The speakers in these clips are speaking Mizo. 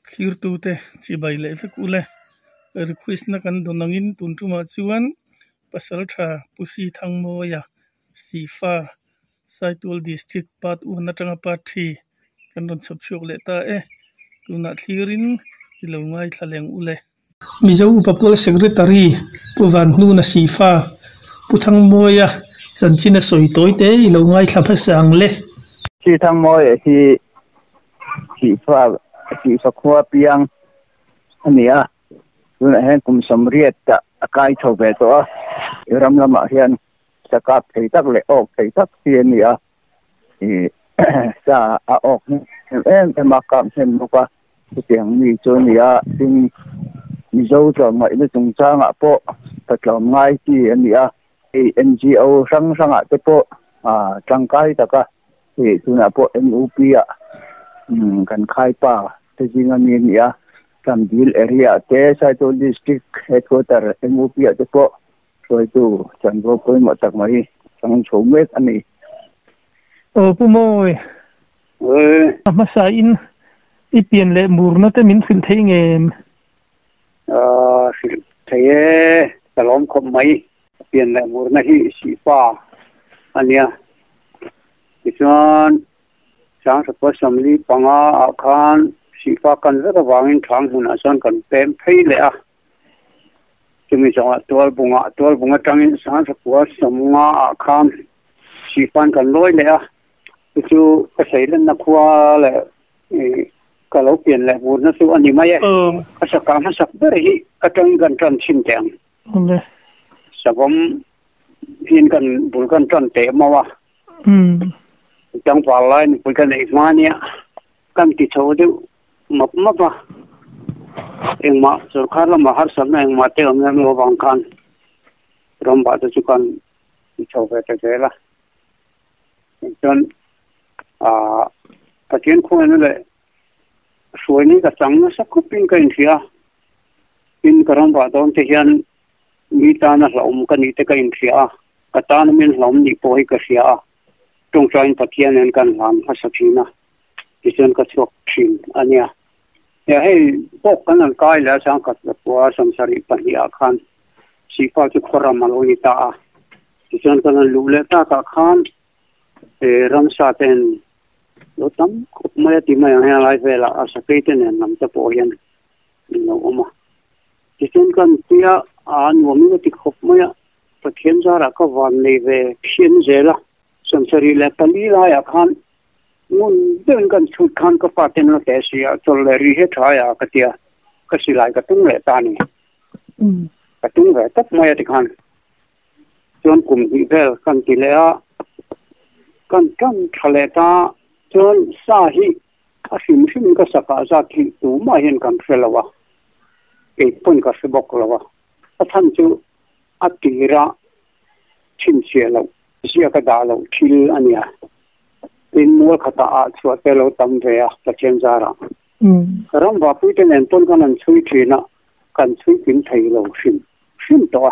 Thlirtute chibai leh vek ule. Request na kan dawn angin tun tumah chuan Pasaltha Pu Si Thangmawia Sifa Saitual District Part one atanga Part three kan rawn chhawp chhuak leh ta e. Tunah thlirin i lo ngaithla leng ule. Mizo Upa Pawl Secretary Pu Vanhnuna Sifa Pu Thangmawia chanchin a sawi tawi te i lo ngaithla hmasa ang le. Si Thangmawia hi Sifa Sifa khua piang a ni a, tunah hian kum sawmriat a kai chho ve tawh a, ram lamah hian sa kap thei tak leh awk thei tak hi a ni a, ih sa a awk hnem em em a, kap hnem bawk a, chutiang mi chu a ni a, tin Mizo tlawmngaihna chungchangah pawh ka tlawmngai chi a ni a, hei NGO hrang hrangah te pawh tangkai taka hei tunah pawh MUP ah kan khaipa te zinga mi a ni a, Tlamdil area ah te Saitual District Headquarter MUP ah te pawh Hruaitu chanvo pawimawh tak mai chang chho mek a ni. Aw Pu Mawi, a hmasa in i pian leh murna te min hrilh thei ngem? Hrilh thei e, ka lawm khawp mai. Pian leh murna hi Sihpa a nia. Tichuan Sangsakhua Samli panga ah khan Sihpa kan vek avangin Thang hmunah chuan kan pem phei leh a. Chumi zawngah Tualbungah, Tualbung atangin Sangsakhua Sawmnga ah khan Sihpan kan lawi leh a, chu chu ka seilenna khua leh ka lo pian leh vurna chu a ni mai e. Ka sakah hmasak ber hi atangin kan tan chhin teh ang. Savawm hian kan bul kan tan teh mau a. Tlangval lai nupui ka neih hma nia kan ti chho deuh map map a, engmah sorkar lamah harsatna engmah te awm em lo avang khan ram te chu kan ti chho ve ta zel a. Tichuan aah Pathian khuaina leh hruaina hi ka chang nasa khawpin ka inhria a, tin ka ram vah dawn te hian mi tana hlauhawm ka nih te ka inhria a, ka tana min hlauhawm nih pawh hi ka hria a, tawngtaiin Pathian nen kan hlan hmasa thin a. Tichuan ka chhuak thin a nia. Nia hei bawk kan han kai leh a changkhat lapua sawmsarih pahnihah khan Sihfa chu khawram a lo ni ta a. Tichuan kan han luh leh takah khan ramsa ten lo tam khawp mai a ti mai ang heng lai velah a sakei te nen lam te pawh hian an lo awm a. Tichuan kan tia a nuam in a ti khawp mai a, Pathian zarah ka van nei ve phian zel a. 74 laiah khan ngun deuhin kan chhut khan ka pa ten a teh si a, chawlh leh ri hi tha a ka tia, ka silai ka tung leh ta a ni. Ka tung ve tawp mai a tikhan chuan kum hnih vel kan ti leh a, kan tan tha leh ta chuan sa hi a hrim hrim ka sakah zat hi tumah hian kan hre lo a, kei pawn ka hre bawk lo a, a chhan chu a tira chhinchhiah loh ziak a dah loh thil a nia. Tin, mual khatah ah chhuah te lo tam ve a Pathian zarah. Ram vahpui te nen pawn kan han chhui thin a, kan chhui kim thei lo hrim hrim tawh a.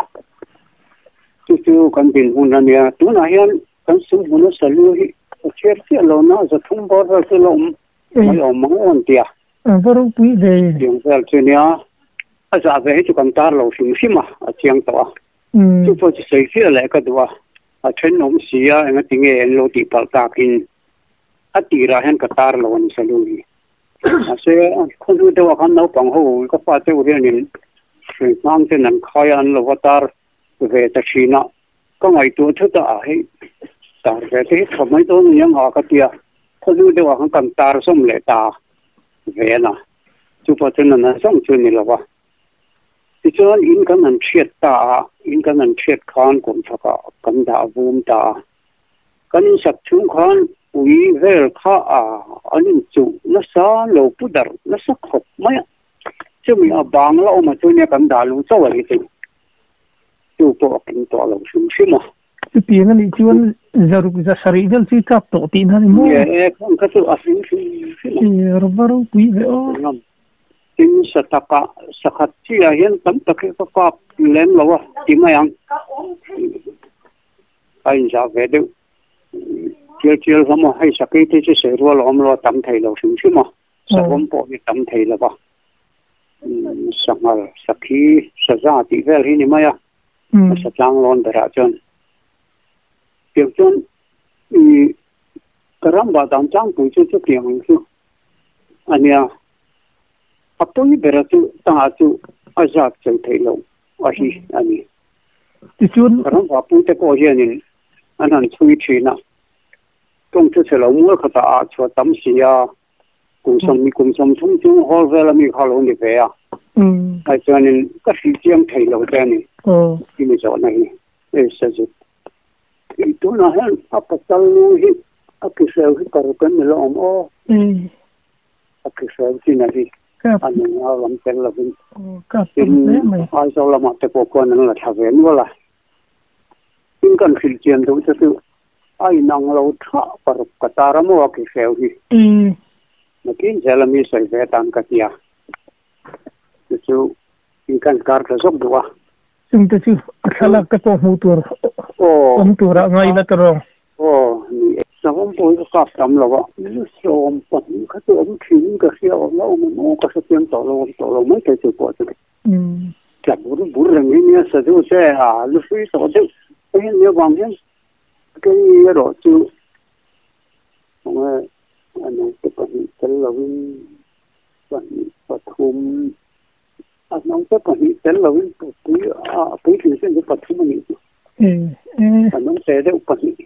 Chu chu kan dinhmun a nia. Tunah hian kan sum hmuna salu hi ka chhiar chiah lo na, 300 bawr vel chu la awm mai awm mang awn tia. Va ropui ve. Tiang vel chu nia. A zah ve hi chu kan tar lo hrim hrim a, a chiang tawh a. Chu pawh chu sawi fiah leh ka duh a, a thenawm si a, engati nge an lo tih palh takin a tirah hian ka tar lo a ni Salu hi. Mahse, khawhnu deuhah khan naupang ho ka fa deuh hianin hrui hmang ten an khai a, an lo va tar ve ta thin a, ka ngaihtuah thut a, ah hei tar ve te hi tha mai dawn a ni ang a ka ti a, khawhnu deuhah khan kan tar zawm leh ta ve a na, chu pawh chuan a na zawng chu a ni lo va. Tichuan in kan han thiat ta a, in kan han thiat khan kawmchhakah kan dah vum ta a. Kan insak chhung khan ui vel kha a an inchuh nasa lo pu darh nasa khawp mai a. Chumi a bang la awm a chu nia kan dah luh chauh a hi chu. Chu pawh a kim tawh lo hrim hrim a. Chutiang a nih chuan zaruk zasarih vel chu i kap tawh tihna a ni maw? Nge e, khang kha chu a hrim hrim hrim a. Rawva ropui ve aw. Tin, satakah sakhat chiah hian tam tak hi ka kap lem lo a ti mai ang. A inzah ve deuh chial chial hlawm a, hei sakei te chu sawi rual a awm lo a, tam thei lo hrim hrim a, savawm pawh hi tam thei lo va. Sanghal, sakhi, saza tih vel hi ni mai a, a sa tlang lawn berah chuan. Tiang chuan i ka ram bah dan tlangpui chu chutiang ang chu a nia. A pawi bera chu tangah chu a zat cheu theih loh a hi a ni. Tichuan. Ka ram vahpui te pawh hianin an han chhui thin a, tawng chu chhe lo mual khatah ah chhuah tam si a, kum sawmhnih kum sawmthum chung hawl vel ami kha lo ni ve a, ai chuanin ka hrih chiang thei lo te a ni i mi zawhna hi hei Sajit. Tunah hian a pasal lu hi a kihreu hi paruk an ni lo awm aw. A kihreu chin a hi a nung a lam tel lovin tin Aizawl lamah te pawh khuan an la thla ve nual a. Tin kan hrilh chian duh te chu a inang lo tha paruk ka tar a maw a kihreu hi. Nakin zel a mi sawi ve atan ka tia. Chu chu in kan kar ta zawk duh a. Chungte chu a thlalak te pawh hmuh tur awm turah ngai ila ta rawng. Aw ni e. Savawm pawh hi ka kap tam lo a. Lu 12 kha chu awm thin in ka hria awm la awm em aw ka hre chiang tawh lo awm tawh lo mai thei chu pawh chu. Tla bur bur reng hi nia sazu che a lu hlui tawh deuh te hian nia vang hian kei erawh chu khawnge a naute pahnih tel lovin pahnih pathum A hnawngte pahnih tel lovin pui a puitling chen chu pathum a nih chu. A hnawngte deuh pahnih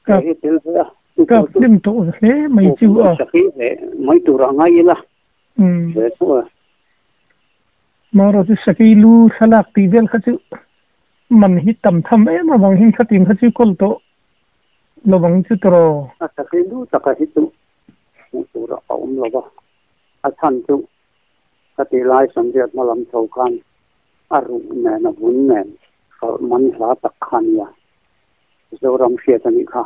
te hi tel ve a. Ka hlim tawh hle mai chu a. Sakhi ve mai tur a ngai ila ve tho a. Mara chu sakhi lu thlalak tih vel kha chu man hi tam tham em avang hian khatin kha chu kawl tawh lovang chu tawh. A sakhi lu taka hi chu hmuh tur a awm lova a chhan chu Ka tih lai Sanriat hma lam tho khan a ruh nen a vun nen hralh man hla tak kha a nia. Zoram hriat a nih kha.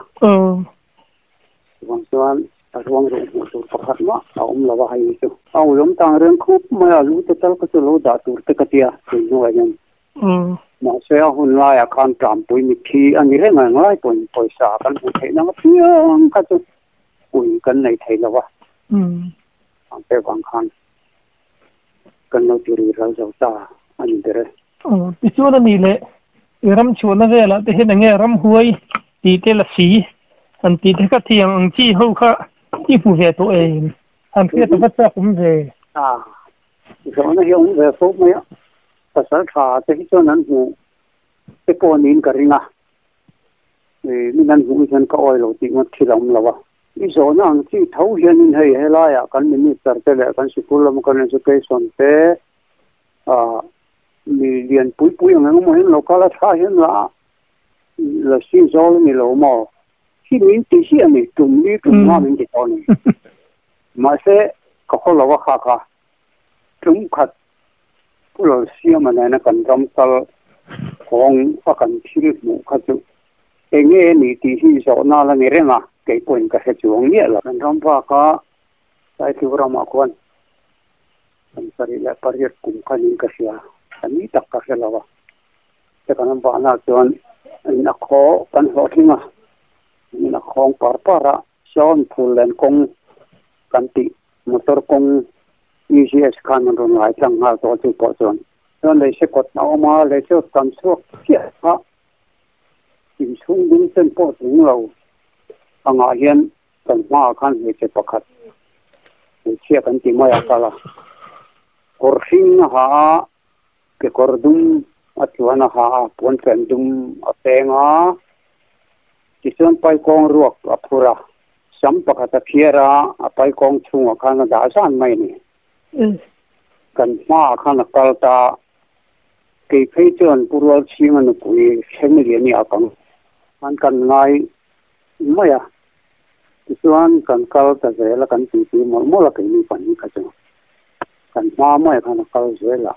Chuvang chuan a ruang ruh hmuh tur pakhat mah a awm lo a hei chu. A ui awm tang reng khawp mai a, lu te tal kha chu lo dah tur te ka tia tun hnuah hian. Mahse a hun laiah khan Ṭampui mitthi a ni reng a, englai pawhin pawisa kan hmuh theih nang apiang kha chu ui kan nei thei lo a. Ang pek vang khan kan lo ti ri ral zo ta a ni ber e. Aw, tichuan a nih leh i ram chhuahna velah te hian enge ramhuai tih te la si han tih te kha thiang ang chi ho kha i hmu ve tawh em? Han hriat a va chak awm ve. A, zawhna hi a awm ve fo mai a, pasal tha te hi chuan an hmuh te pawh niin ka ring a, min an hmuh hian ka awi lo tih ngawt thil a awm lo a. I zawhna ang chi tho hianin hei helaiah kan minister te leh kan sikul lama kan education te ah mi lian pui pui ang engemaw hian lo kal a tha hian la la si zawl a ni lo maw? Hi min ti hi a ni, tum li tum nga min ti tawh a ni. Mahse ka haw lo a kha kha tum khat Pu Lalsiama nena kan ram kal kawng a kan thil hmuh kha chu enge a nih tih hi zawhna la ni reng a, kei pawhin ka hre chuang miah lo. Kan ram baka Saitlu ramah khuan kan 78 kum khanin ka hria, a ni tak ka hre lo a, te kan ram bahna chuan in a khaw kan hlawhtling a, in a khawng par par a, Sawn phul len kawng kan tih motor kawng ECS khan an rawn ngai tlang nghal tawh chu pawh chuan chuan leise kawt a awm a, leise kawt kan chhuak chiah kha inchhung ding chen pawh tling lo angah hian kan hmaah khan hmeichhe pakhat hmeichhia kan ti mai a kal a, kawr hring a ha a, kekawr dum a tluan a ha a, puanfen dum a peng a. Tichuan paikawng ruak a phur a, sam pakhat a phiar a, a paikawng chhungah khan a dah zan mai a ni. Kan hmaah khan a kal ta, kei phei chuan Pu Rualchhinga nupui thleng lian i ak ang an kan ngai mai a. Tichuan kan kal ta zel a, kan titi mawlh mawlh a keini pahnih kha chu. Kan hma maiah khan a kal zel a,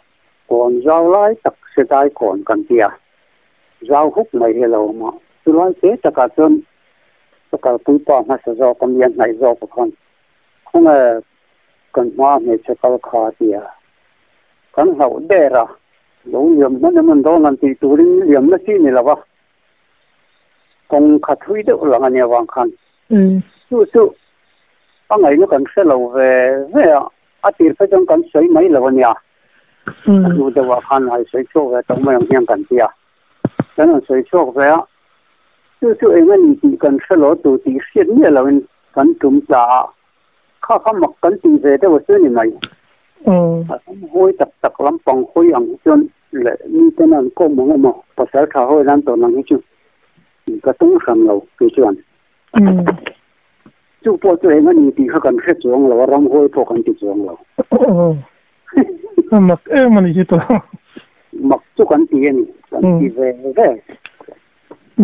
kawn zau lai tak Sedai kawn kan ti a. Zau huk mai hi a lo awm a, chulai te takah chuan ka kalpui pa hmasa zawk a mi a hnaih zawk a khan khawnge kan hma hmeichhe kal kha a ti a, kan hlauh der a, lo liam hman em an dawn han tih turin liam na chi ni lo va, kawng kha thui deuh lang a nia vang khan chu chu a ngaihna kan hre lo ve ve a, a tir phei chuan kan sawi mai lo a nia. A hnu deuhah khan hai sawi chhuak ve tawh mai ang hian kan ti a. Kan rawn sawi chhuak ve a, chu chu eng a ni tih kan hre lo tu tih hriat miah loin kan tum tla a, kha kha mak kan tih ve deuh a chu ni mai. A ram hawi tak tak lampang hawi ang hi chuan leh miten an kawm ang emaw pasal tha hawi nan tawn ang hi chu ka tung hran lo kei chuan. Chu pawh chu eng a ni tih kha kan hre chuang lo a, ramhuai pawh kan ti chuang lo. Aw, mak em a ni chu tawh. Mak chu kan ti a ni, kan ti ve ve.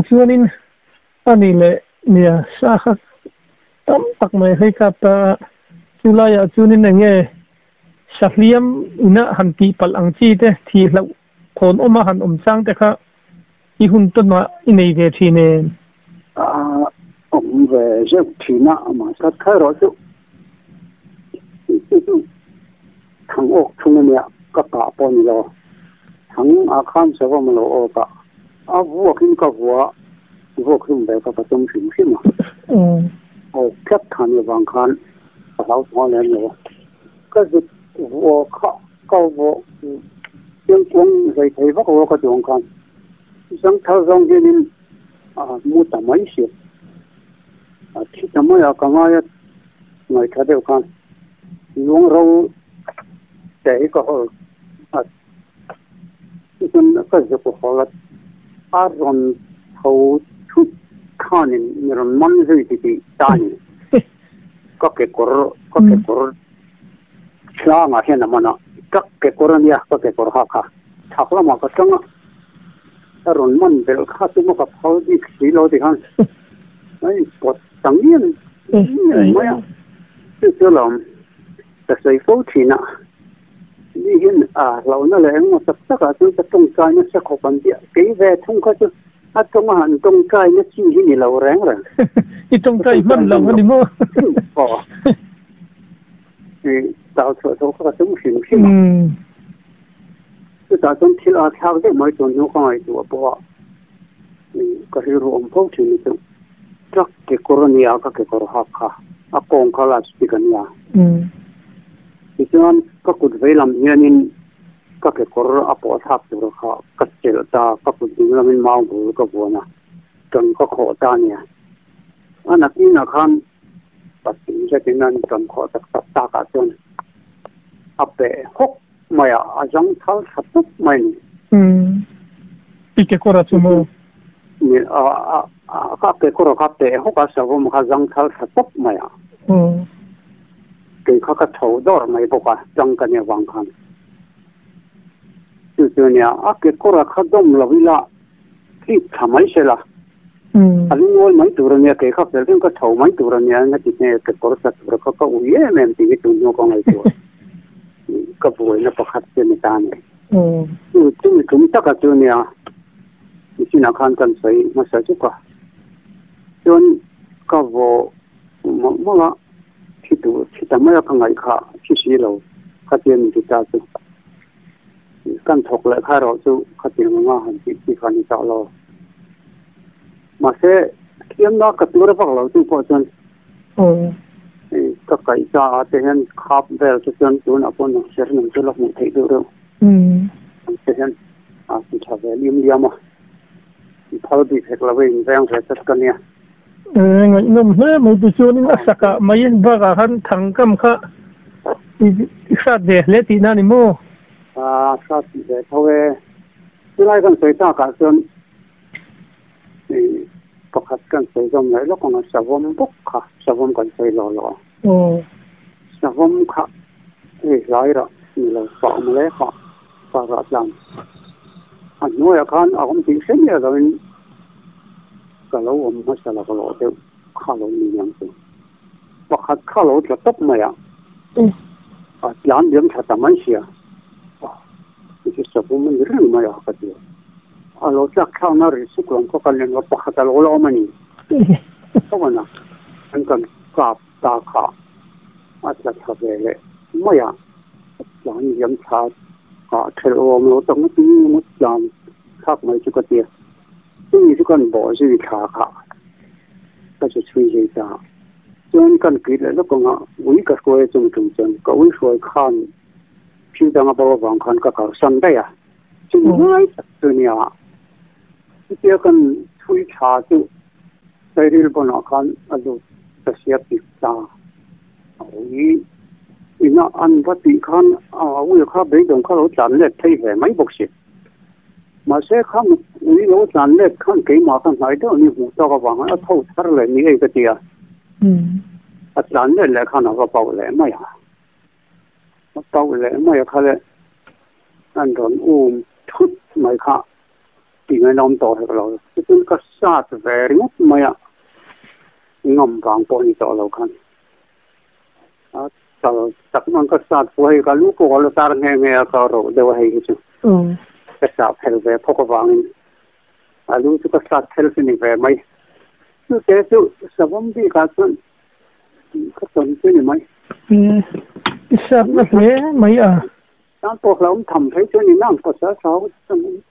Chuanin a ni leh nia sa kha tam tak mai hei kap ta a, chu laiah chuanin eng nge sahliam ina han tih palh ang chi te thih hlauh thawn awma han awm chang te kha i hun tawnah i nei ve thin em? A awm ve zeuh thin a, mahse kha erawh chu chu chu thang awk thung a nia, ka kah pawh a ni lo. Thang ah khan savawm a lo awk a, a vuakin ka vua vuak hlum ve kha ka tum hrim hrim a. Awk tlat kha nih avang khan ka hlauthawng lem lo a, ka zut vuah kha Ka vawh chiangkuang zai thei vak lo ka chuang khan zangthal zawng hianin a mu ta mai si a thi ta mai a ka ngai a ngaihthla deuh khan luang ro te hi ka hawl a chuan ka zuk hawl a a rawn tho thut khanin mi rawn man zui ti tih ta a ni ka kekawr ka kekawr Tlangah hian a man a, ka kekawr a nia, ka kekawr ha kha chhak lamah ka tang a, a rawn man belh kha chu maw ka phal bik si lo ti khan a inpawt ta ngial ngial mai a, chu chu alawm ka sawi fo thin a, mi hian a hlauhna leh engemaw tak takah chuan ka tawngtai nasa khawp an tia, kei ve thung kha chu a tawnga han tawngtai na chi hi ni lo reng reng. I tawngtai hman lo a ni maw? Aw. Tau chhuah tho kha ka tum hrim hrim a. Chutah chuan thil a thlak deuh mai chuan hnu ka ngaihtuah pawh a ka rilru awm fo thin hi chu truck kekawr a nia ka kekawr hak kha a kawng kha last week a nia. Tichuan ka kut vei lam hianin ka kekawr a pawh thlak tur kha ka chelh ta ka kut ding lamin mau bul ka vuan a ṭang ka khawh ta a nia. A nakinah khan Patling zetin an ṭawmkhawh tak tak takah chuan a peh hawk mai a, a zang thal tha tawp mai a ni. Umm, i kekawr a chu maw? Ni, a, a, a, ka kekawr a kha peh hawk a, savawm kha zang thal tha tawp mai a. Umm. Kei kha ka chho dawr mai bawk a, ṭang ka nih avang khan. Chu chu nia, a kekawr a kha dawm lo ila, hlip tha mai se la. A lungawi mai tur a nia, kei kha fel deuh ka tho mai tur a nia, na ti hne kekawr tla tur kha ka ui em em tih hi tun hnu ka ngaihtuah ka buaina pakhat che ni ta a ni. Chu chumi tum taka chu nia nichinah khan kan sawi hmasa zuk a, chuan ka vaw mawlh mawlh a, thi tur thi ta mai a ka ngaih kha thi si lo khatia min ti ta chu. Kan thawk leh kha erawh chu khatiang anga han tih chi kha a ni tak lo. Mahse, thiamna ka tur a vak lo chu pawh chuan ka kaih cha a te hian khap vel te chuan tunah pawh nuam ser nung chu la hmuh theih deuh deuh ang te hian a ti tha ve liam liam a. Phal bik hek lo in veng ve chat ka nia. Ngaihnawm hle mai tichuanin a sakah mai bakah khan thangkam kha i hrat ve hle tihna a ni maw? A hrat ve tho e. Chulai kan sawi takah chuan pakhat kan sawi zawm leh lawk ang a, savawm bawk kha, savawm kan sawi lawh lawh a. Savawm kha hei hlai rah ni lo pah awm hle pah pah rah tlang a hnuaiah khan a awm tih hre miah loin ka lo awm hmasa lak lawh deuh kha lo ni ang chu. Pakhat kha lo tla tawp mai a, a tlan liam tha ta mai sia, chu savawm a ni reng mai a ka ti a. A lo tlak thlakna ri suk lam kha ka leng a, pakhat a lo la awm a ni. Chuan an kan kap ta kha a tla thla ve leh mai a, tlan liam thla ah thelh awm lo tak ngawt ngawt tlan thlak mai chu ka ti a. Chumi chu kan bawh zui thla kha ka chu chhui zui ta. Chuan kan kir leh lawk ang a, ui ka hruai a chung tum chuan ka ui hruai khan. Thil dang a bo avang khan ka kalsan daih a, chumi ngai tak chu nia. Chutia kan chhui tha chu Sairil bawnah khan a lut ta sia pik ta. A ui ina an va tih khan a ui kha beidawng kha lo tlan let thei ve mai bawk si. Mahse kha ui lo tlan let khan keimah ka hnai deuh ni hmuh tawk avang a tho thar leh ni ei ka ti a. A tlan let leh khan a va bauh leh mai a. A bauh leh mai a kha le an rawn um thut mai kha tih ngaihna awm tawh hek lo. Chutin ka sat ve ringawt mai a, ngam vang pawh ni tawh lo khan. A tal tak man ka sat pawh hei ka lu pawh ka la tar nghe nghe a ka roh deuh a hei hi chu. Ka sah phel ve phawk avangin a lu chu ka sat phel chu ni ve mai. Chute chu savawm bikah chuan ka tawn chu ni mai. I sat na hle mai a. Tan pawh hlauhawm tham phei chu a ni nang pasal tha ho chu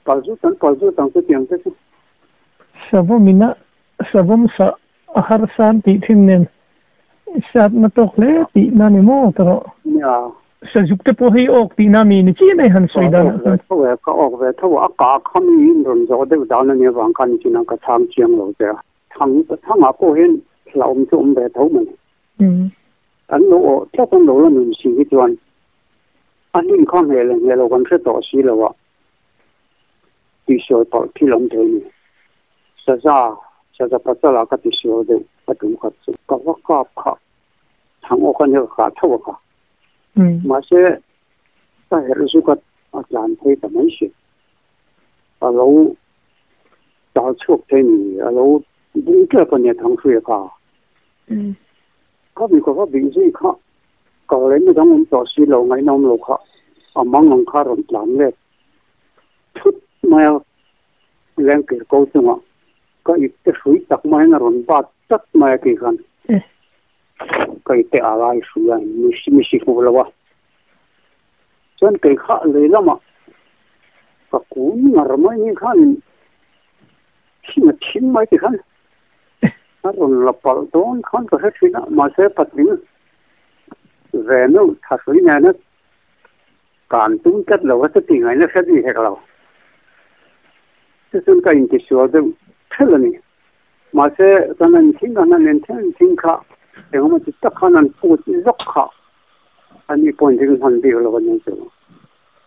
palzut an palzut ang chu tiang te chu. Savawm ina savawm sah a harsa an tih thin nen i satna tawk hle tihna ni maw ta rawh. Nia. Sazuk te pawh hei awk tihna mi ni chiah mai han sawi dan ah khan. Ka awk ve tho e, ka awk ve tho a, a kah kha mi in rawn zawh deuh dan a nih avang khan nichin ka chhang chiang lo che a. Thang thangah pawh hian hlauhawm chu awm ve tho mai. An lo awh tlat an lo la nun si hi chuan a hlim kha ngheh leh ngheh lo kan hre tawh si lo a tihsual palh thil awm thei a ni. Saza, saza pasal ah ka tisual deuh a tum khat chu ka va kap kha thang awk a nia ka kah tho a kha. Mahse ka herh zuk a a tlan phei ta mai si. A lo tal chhuak thei ni, a lo bung tep a nia thang hruai a kha. Kha mi ka va bih zui kha kal leh na dang awm tawh si lo ngaihna awm lo kha a mang ang kha rawn tlan let thut mai a lengkir ko chungah ka ip te hrui tak maiin a rawn bat chat mai a tih khan ka ip te a lai hrui a mi si hmuh lo a chuan kei kha lei lamah ka kun ngar mai ni khanin thing a thim mai ti khan A rawn la palh dawn khan ka hre thin a, mahse patling ve meuh tha hrui nena kan tum tlat lo a chuti ngaihna hre bik hek lo. Chuchuan ka intisual deuh thelh a ni. Mahse kan an thing an han en theng thing kha engemaw ti tak khan an put zawk kha a ni pawhin ring hman bik lo a nia chu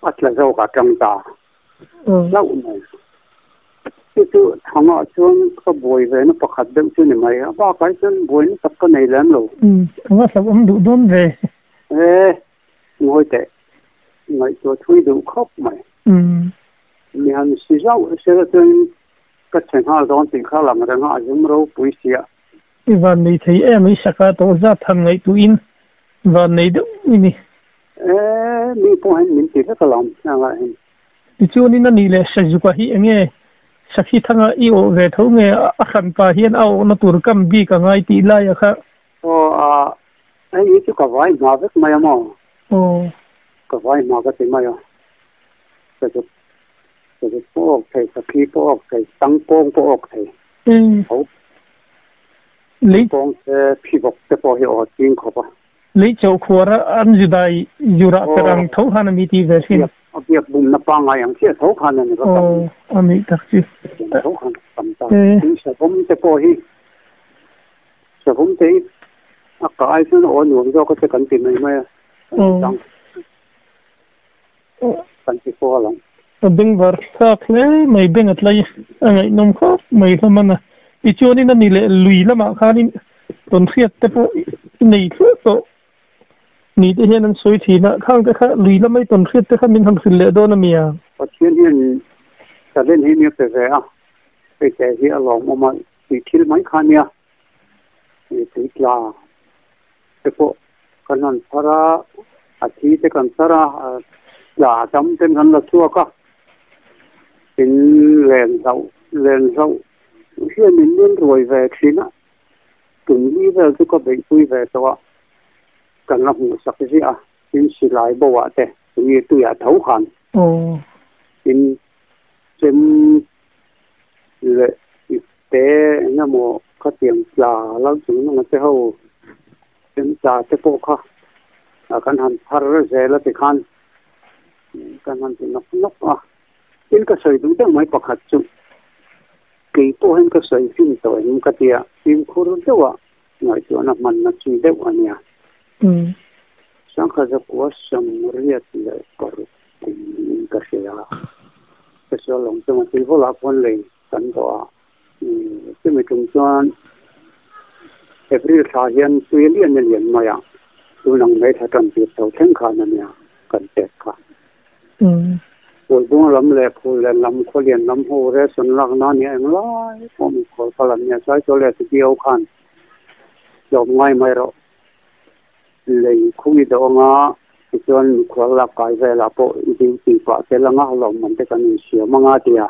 a tla zawk a tang ta. Hlauh mai. Chu chu thangah chuan ka buai ve na pakhat deuh chu ni mai. A bakah hi chuan buaina tak ka nei lem lo. Umm, a va hlauhawm duh dawn ve. E, ngawi teh. Ngaihtuah thui duh khawp mai. Umm. Mi han si zauh sela chuan ka chhe nghal dawn tih kha lang reng a, a zum ropui sia. I van nei thei em i saka tawh zat han ngaihtuahin van nei deuh i ni. E, mi pawh hian min ti vek alawm hengah hian. Tichuanin a nih leh Sazuka hi enge Sakhi thanga i awh ve tho nge a hranpa hian a awhna tur kam bik a ngai tih laia kha. Aw a, hei hi chu ka vai hma vek mai a maw? Aw. Ka vai hma ka ti mai a, Sazuk, Sazuk pawh awk thei, Sakhi pawh awk thei, Tangkawng pawh awk thei. Tho. Tangkawng te, Phivawk te pawh hi aw ching khawp a. Lei chauh khuar a an zu dai zu rah per ang tho khan a mi ti ve thin. A biak bumna pangngai ang chiah tho khan a ni va tam. Aw a nih tak chu. Tho khan a tam ta. Tin savawm te pawh hi savawm te hi a kah ai chuan aw nuam zawk a che kan ti mai mai a. Kan kan ti fo alawm. A bengvar thlak hle mai beng a tlai a ngaihnawm khawp mai hlawm a na. Tichuanin a ni leh lui lamah khanin tawnhriat te pawh i nei thluah tawh ni te hian an sawi thin a, khang te kha lui lamai tawnhriat te kha min han hrilh leh dawn a mi a? Pathian hian talent hi nia pe ve a, hei te hi a lawmawm a tih thil mai kha nia, tui tla te pawh kan han chhar a, a thi te kan chhar a, a tla dam ten kan la chhuak a, tin len hlauh len hlauh hian in min ruai ve thin a, tum li vel chu ka beihpui ve tawh a, kan la hmuh sak ziah a, tin silai bo ah te tunge tuiah tho khan tin chem leh ipte eng emaw khatiang tla lal chung nunga te ho chem tla te pawh kha. Kan han phar zel a tikhan kan han ti nawk nawk a. Tin ka sawi duh deuh mai pakhat chu kei pawh hian ka sawi fin tawh em ka tia fimkhur deuha ngaihtuahna hmanna chi deuh a nia. Sangha zakua sawmriat leh paruk kum niin ka hria a, ka sual lawng chunga tuivawl ah khuan lei kan dawh a, chumi tum chuan April thla hian tui a lian a lian mai a, tun ang mai thla tan tir chho thleng khan a nia kan pek kha. Pawlbung lam leh Phullen lam, Khawlian lam ho ration lak na nia englai pawh mi khawl kal an nia, Saitual leh Tibiau khan tlawm ngai mai rawh. Lei khung i dawh anga tichuan mikhual lak kai velah pawh i duty pah tel anga lawmman te kan insiam anga tia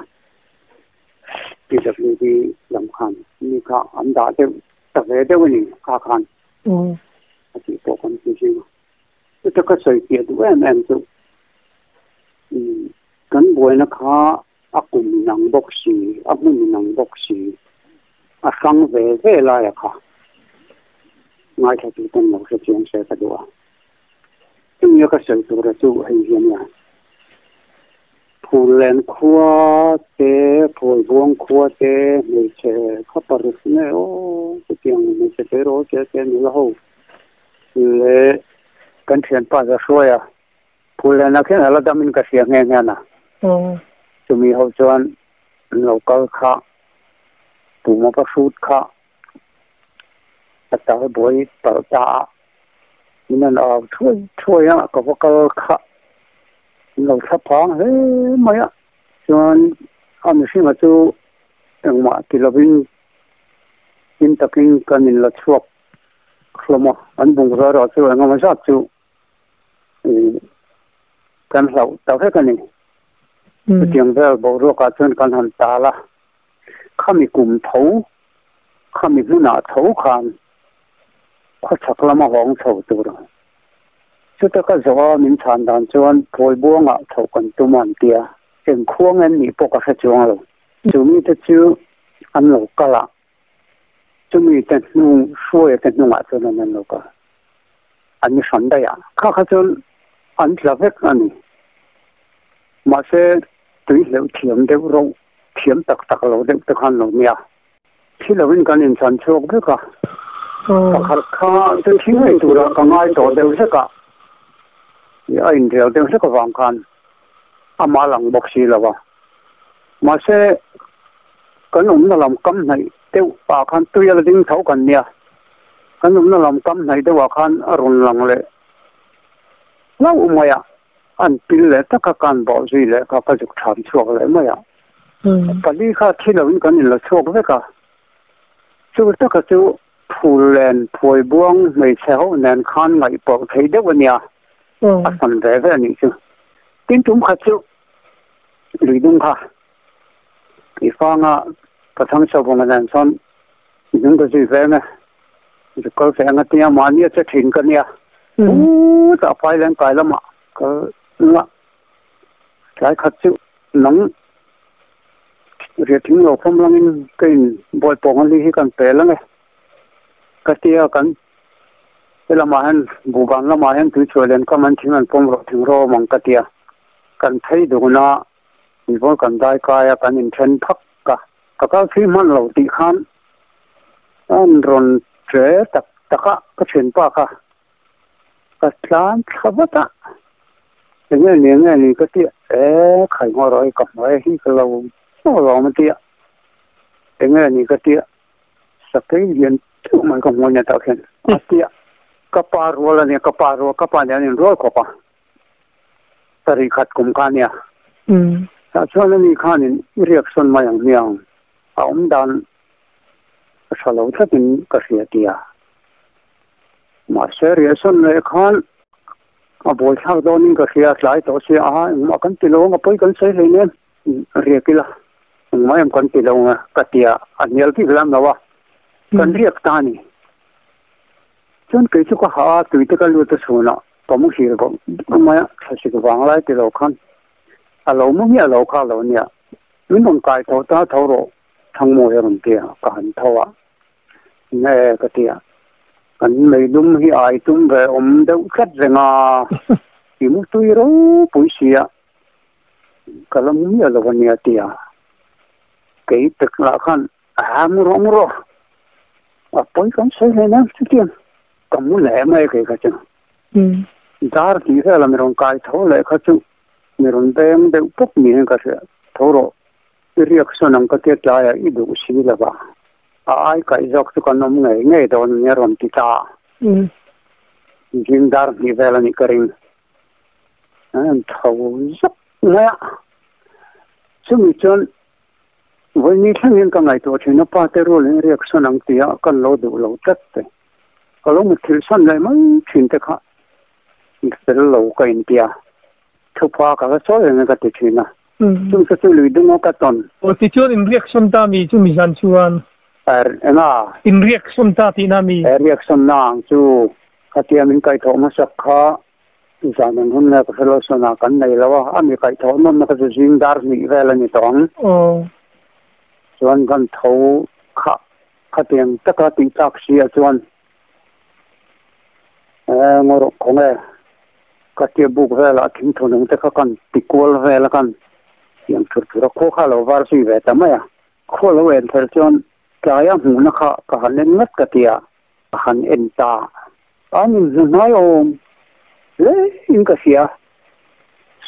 PWD lam khan mi kha an dah deuh ta ve deuh a ni kha khan a tih pawh kan ti zing a. Chuta ka sawi piah duh em em chu kan buaina kha a kum inang bawk si, a hmun inang bawk si, a hrang ve ve laia kha ngaithla tu ten lo hre chiang se ka duh a. Chumi a ka sawi tura chu hei hi a nia. Phullen khua te, Phuaibuang khua te, hmeichhe kha paruk nge aw chutiang hmeichhe tleirawl te te nula ho leh kan thianpa Zahruaia Phullen ah khian a la dam in ka hria nghe nghe a. Chumi ho chuan an lo kal kha, tuma ka hrut kha a tal buai palh ta a, min an au thuai thuai a, ka va kal kha an lo thla phang hle mai a. Chuan a mihringa chu engmah ti lovin hlim takin kan inla chhuak hlawm a, an bungrua erawh chu engemaw zat chu Kan hlauh ta vek a ni. Chutiang vel boruakah chuan kan han tal a, khami kum tho, khami hmunah tho khan khawchhak lama hawng chho tur. Chuta ka zawh a min chhan dan chuan Phawibuangah chhoh kan tum a an ti a, eng khuang en nih pawh ka hre chuang lo. Chu mite chu an lo kal a, Chumi te hnung, hruaia te hnungah chuan an en lawk a, an ni hran daih a. Kha kha chuan an tla vek a ni. Mahse, tui hleuh thiam deuh rawh, thiam tak tak lo deuh te khan lo nia. Thi lovin kan inchan chhuak vek a. Pakhat kha chu thi ngei turah ka ngai tawh deuh hlek a, a inrel deuh hlek avang khan amah lang bawk si lo a. Mahse, kan awmna lam kam hnaih deuh ah khan tui a la ding tho kan nia. Kan awmna lam kam hnaih deuh ah khan a rawn lang leh hlauh mai a, an pil leh tak a, kan bawh zui leh kha ka zuk tham chhuak leh mai a. Pali kha thi loin kan inla chhuak vek a, chu taka chu phul len phuai buang hmeichhe ho nen khan ngaihpawh theih deuh a nia, a sawn ve ve a nih chu. Tin tum khat chu Lui dung kha i fanga ka thang chho vawng nen chuan hnung ka zui ve ang e, zuk kal ve ang a tia mahni a che thin ka nia. Chutah phai leng kai lamah kal la tlai khat chu nang riah thing lo fawm langin ka in bawi pawng a li hi kan pel ang e ka tia kan he lamah hian buhban lamah hian tui chhuah len kam an thing an pawm rawh thing rawm ang ka tia. Kan phei duna invawl kan dai kai a, kan inthen phak a, ka kal thui hman lo tih khan an rawn che tak tak a, ka thianpa kha ka tlan thla vat a, enge ni enge ni ka ti a, e khai ngaw rawh hei ka hmuh e hi ka lo hlauh lo a ti a, enge ni ka ti a, sakei lian deuh mai ka hmuh a nia tah khian a ti a, ka pa rual a nia, ka pa rual ka pa nen an inrual khawp a. Sarih khat kum kha ania. Tah chuan ani khanin i reaction mai ang hmiang a awm dan a tha lo tlatin ka hria tia. Mahse reaction leh khan a buaithlak dawnin ka hria tlai tawh sia a engmah kan ti lo ang a pawi kan sawi hlei nen riak ila engmah em kan ti lo ang ka tia a hnial bik lam lo a kan riak ta a ni. Chuan kei chu ka hah a tui te ka lut a chhunah Ka muhil bawk mai a, thlasik vang lai ti lo khan a lo mu miah lo kha lo nia. Min rawn kai tho ta tho rawh Thangmawi a rawn ti a, ka han tho a, Nge ka ti a. Kan meilum hi ai tum ve awm deuh tlat reng a, i mu tui ropui sia, ka la mu miah lo a nia tia kei pek lah khan a mu rawh mu rawh a pawi kan sawi hle nen chutiang ka mu leh mai kei kha chu. Dar tih vel a mi rawn kai tho leh kha chu mi rawn beng deuh pawp niin ka hria, tho rawh i riak sawn ang ka tia tlaiah i duh si lo va. A ai kaih zawk chu kan awm ngei ngei dawn a nia rawn ti ta. Zing dar hnih vel a nih ka ring. An tho zak mai a. Chumi chuan vawiini thlengin ka ngaihtuah thin a, pa te rualin riak sawn ang tia kan lo duh lo tlat te. Ka lo mutthilh sawn leh mai thin te kha fel lo ka intia. Thupa ka la chawi reng a ka ti thin a. Chung chu chu lui dung a ka tawn. Aw tichuan in reaction ta mi chu mi zan chuan. Er enga? In reaction ta tihna mi? Er reaction na ang chu khatia min kaihthawh hmasak kha zan eng hun nge ka hre lo sawn ah kan nei lo a, a mi kaihthawh nawmna kha chu zing dar hnih vel a ni tawh ang. Aw. Chuan kan tho kha khatiang taka tih tlak si ah chuan eh ngaw rawh khawnge. Ka tia buk velah thingthu nung te kha kan ti kual vel a kan siam thur thur a, khua kha a lo var zui ve ta mai a. Khua lo en fel chuan tlaia hmuhna kha ka han en ngat ka tia, ka han en ta. An inhmu hnai awm hle in ka hria.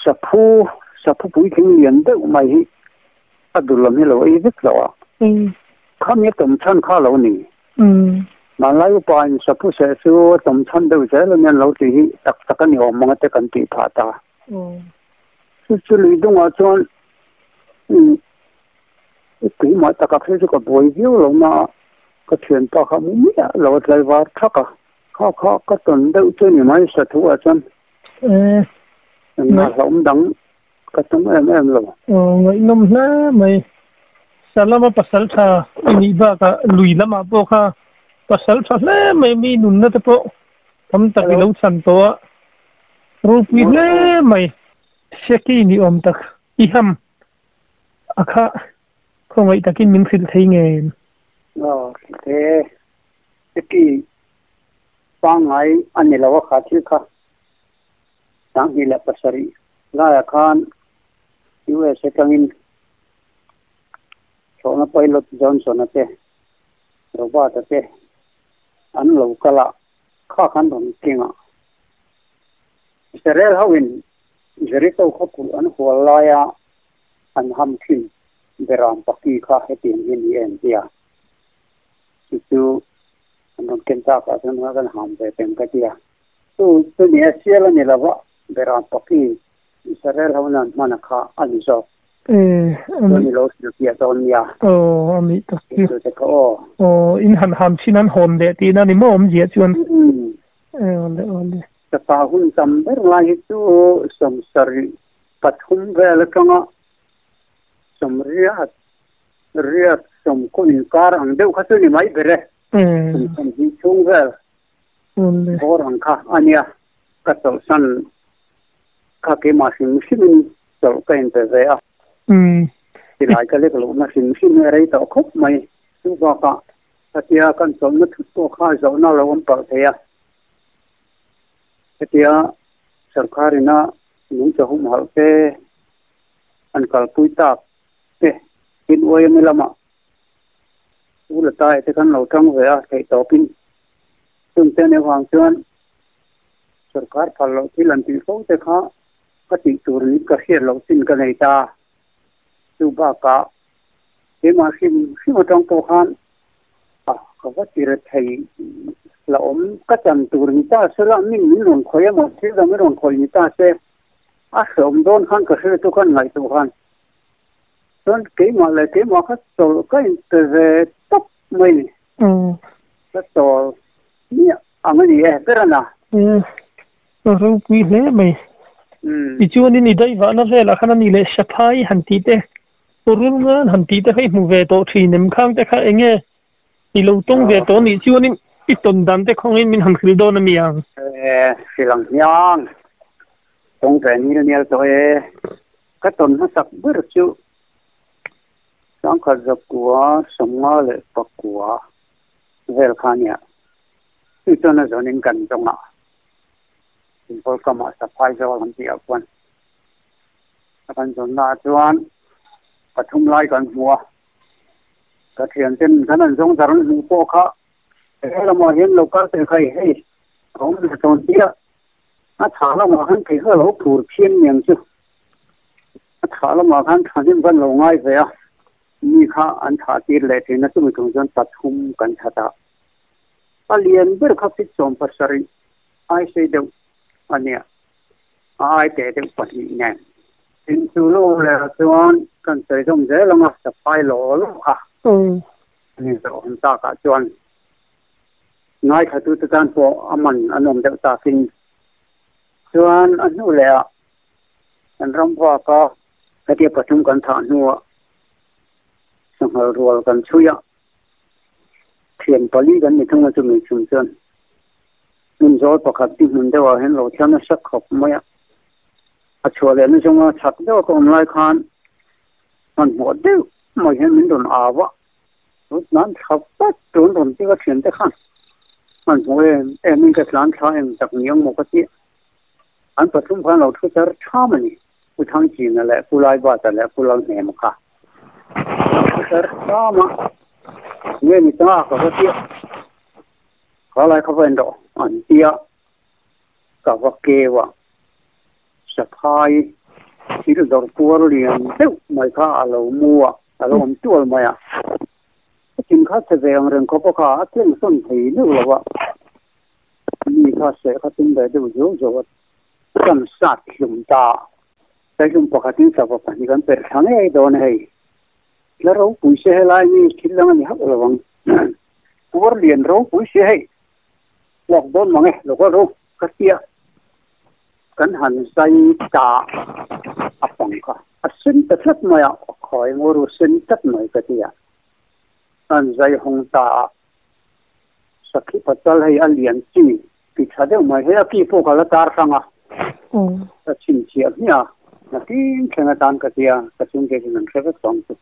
Saphu, saphu puitling lian deuh mai hi a dul lam hi lo ei vek lo a. Khami a tawm chhan kha a lo ni. Hmanlai upa in saphu seh chu a tawm chhan deuh zel a nia an lo tih hi tak tak a ni awm ang a te kan tih phah ta. Chu chu lui dungah chuan keimah takah phei chu ka buai viau lo na a, ka thianpa kha mu miah lo a tlaivar thak a, kha kha ka tawn deuh chu a ni mai sathu ah chuan engmah hlauhawm dang Ka tum em em lo. Aw ngaihnawm hle mai. Salama pasal tha i nih bakah lui lamah pawh kha pasal tha hle mai mi nunna te pawh tam tak i lo chhan tawh a, ropui hle mai. Seki ni awm tak i ham a kha khawngaih takin min hrilh thei ngei em? Aw hrilh thei e. Seki pangngai a ni lo a kha thil kha. 2007 laiah khan US atangin thlawhna pilot Johnson-a te, Robert-a te an lo kal a, kha khan rawn keng a. Israel hoin Jericho khawpui an hual laia an ham thin Beram Paki kha hetiang hi ni em tia chu chu an rawn ken takah chuan kan ham ve peng ka tia. Chu chu ni a sial a ni lo va, Beram Paki Israel ho nan hman a kha a ni zawk. Chuan i lo hrilh piah dawn nia. Aw, a nih tak chu. Chu te kha aw. Aw, in han ham chin an hawn leh tihna ni maw awmzia chuan. Aw le, aw le. Sapa hun tam ber lai hi chu sawmsarih pathum vel atanga sawmriat riat sawmkaw inkar ang deuh kha chu ni mai ber e. Sawmsawmhnih chhung vel. Bawr ang kha a nia, ka chawlhsan kha keimah hrim hrimin chawlh ka inpe ve a. Silai ka lek lohna hrim hrim hi a rei tawh khawp mai. Chu bakah hetia kan chawlhna thut pawh kha zawhna a lo awm palh thei a. Hetia sorkarina nungcha humhalh te an kalpui tak te tin uaimi lamah U la tai te khan lo tang ve a theih tawpin chung te nih avang chuan sorkar phal loh thil an tih fo te kha ka tih tur niin ka hriat loh chin ka nei ta. Chu bakah keimah hrim hrim atang pawh khan a ka va ti re thei la awm ka chan tur ni ta se la min min rawn khawih emaw thil dang min rawn khawih ni ta se a hreawm dawn khan ka hre chu khan ngaihtuah khan Chuan keimah leh keimah kha chawlh ka inpe ve tawp mai ni. Ka chawl miah ang a ni e, ber a na. Ka ropui hle mai. Tichuanin i daivahna velah khan a ni leh Saphai han tih te, Rulngan han tih te kha i hmu ve tawh thin em? Khang te kha eng nge i lo tawng ve tawh nih chuanin i tawn dan te khawngin min han hrilh dawn a mi ang? Hrilh ang hmiang. Tawng ve nil nial tawh e. Ka tawn hmasak ber chu sangkhat zakua sawmnga leh pakua vel kha nia. Chu chuan a zawnin kan zawng a, Inpawl kamah Saphai zawl an tih ah khuan a kan zawnna ah chuan pathum lai kan hmu a, ka thianten kan han zawng zar an hmuh pawh kha he lamah hian lo kal teh khai hei a awm leh tawn chiah a thah lamah khan thei kha a lo phur phian niang chu a thah lamah khan thahnem khan lo ngai ve a mi kha an thah tir leh thin a chumi tum chuan pathum kan that a a lian ber kha fit 70 ai sei deuh a nia a ai teh deuh pahnih nen tin chu lo leh chuan kan sawi zawm zel ang a saphai law law kha ani zawh awm takah chuan ngaithlatute tan pawh a man an awm deuh takin chuan a hnu leh ah kan ram vak a hetia pathum kan thah hnuah sanghal rual kan chhui a thian pali kan ni thung a chumi chhung chuan hmun zawl pakhat hi hmun deuhah hian lo thla nasa khawp mai a a chhuah leh na zawnga chak deuh a ka awm lai khan hmanhmawh deuh mai hian min rawn au a Tlan thla vat tun rawn ti ka thian te khan hmanhmawh em em in ka tlan thla eng tak ni ang maw ka ti an pathum khan lo thu char tham a ni Pu Thangchina leh Pu Laibata leh Pu Lalhnema kha lo thu char tham a nge ni ta ka va ti kha lai kha va en rawh an tia ka va keu a Saphai thil dawrh puar lian deuh mai kha a lo mu a, a lo awm tual mai a. A thing kha che ve ang reng khawp a kha a tleng sawn thei deuh lo a, mi kha seh kha tum ve deuh zuau zuau a, kan sat hlum ta. Saihlum pakhatin sava pahnih kan perh thla ngei dawn a hei. La ropui se helai mi thil dang a ni hauh lo ang. Puar lian ropui se hei. Lawk dawn mang e, lawk a ro ka tia. Kan han zai ta a pang kha a sen ta tlat mai a, khawi ngaw ru sen tlat mai ka ti a. An zai hawng ta a, sakhi patal hei a lian chi ti tha deuh mai, hei a ki pawh ka la tar hrang a, ka chhinchhiah hmiah a, nakin thleng atan ka ti a, ka chhungte chuan an hre vek tawh ang chu.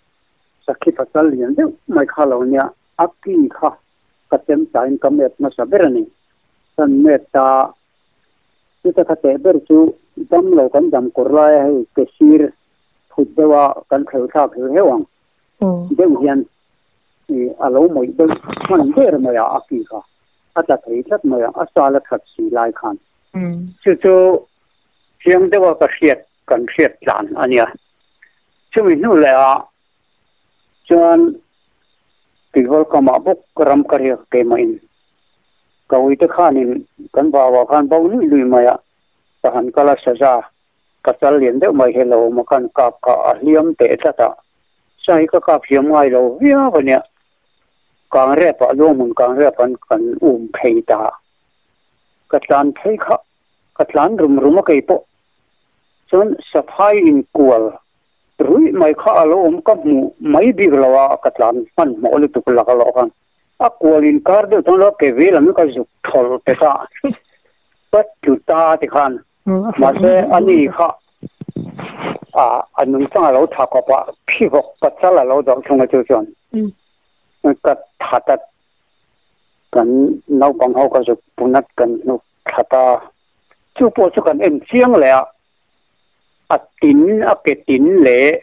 Sakhi patal lian deuh mai kha lo nia, a ki kha ka chem tain ka map hmasa ber a ni. Kan map ta Chuta kha teh ber chu dam lo kan dam kawr laia hei ke sir phut deuha kan thleu thlak heuh heuh ang deuh hian a lo mawih deuh hman ber mai a, a ki kha a tla thei tlat mai a, a sal a that si lai khan. Chu chu chiang deuha ka hriat kan hriat tlan a nia. Chumi hnu leh ah chuan Tuivawl kamah bawk ram ka riak keimahin ka uite khanin kan vauah khan bo luih luih mai a, ka han kal a saza ka chal lian deuh mai hi lo awm a khan kap kha a hliam teh tlat a, sa hi ka kap hliam ngai lo viau a nia, kang rep ah luanghmun kang rep an kan um phei ta, ka tlan phei kha ka tlan rum rum a keipawh chuan saphai inkual Ruih mai kha a lo awm ka hmuh mai bik lo a, ka tlan hmanhmawh lutuk lak alawh khan a kual inkar deuh chuan lo ke ve lam ka zuk thawl pek a, ka tlu ta ti khan mahse ani kha a nungchang a lo tha khawp a, phivawk pachal a lo dawrh thung a chu chuan ka that a, kan naupang ho ka zuk punat kan hnuk thla ta, chu pawh chu kan en chiang leh a. A tin, a ke tin leh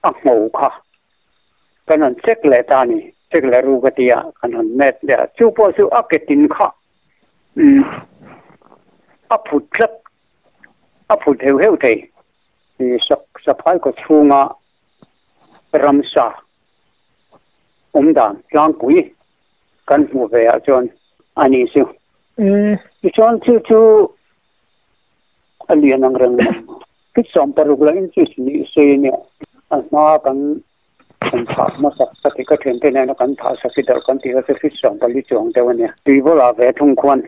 a ngho kha kan han check leh ta a ni. Check leh ru ka ti a, kan han met leh a. Chu pawh chu a ke tin kha umm a phut tlat, a phut heuh heuh thei. Saphai kaw chhunga ramsa awm dan tlangpui kan hmuh ve ah chuan a ni chu. Tichuan chu chu A lian ang reng mai. Feet 60 lah inches ni sei a nia. A hma kan kan thah hmasak ka ti ka thiante nena kan thah sak hi darh kan tih kha chu feet 14 chuang deuh a nia. Tuivawl ah ve thung khuan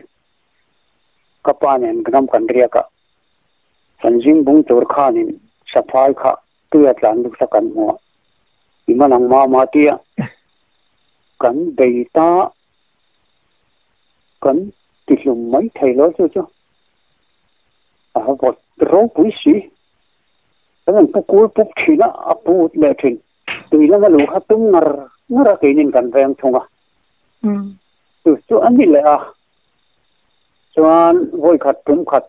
ka pa nen ram kan riak a, kan zing bung tur khanin saphai kha tui a tlan lut kha kan hmu a, i man ang mama tia kan bei ta kan tihlum mai thei lo chu chu. A vawt ropui si. Kan han pu kul pup thin a, a pu ut leh thin. Tui lama luh kha tum ngar ngar a keinin kan veng thung a. Chu chu a ni leh a. Chuan vawi khat tum khat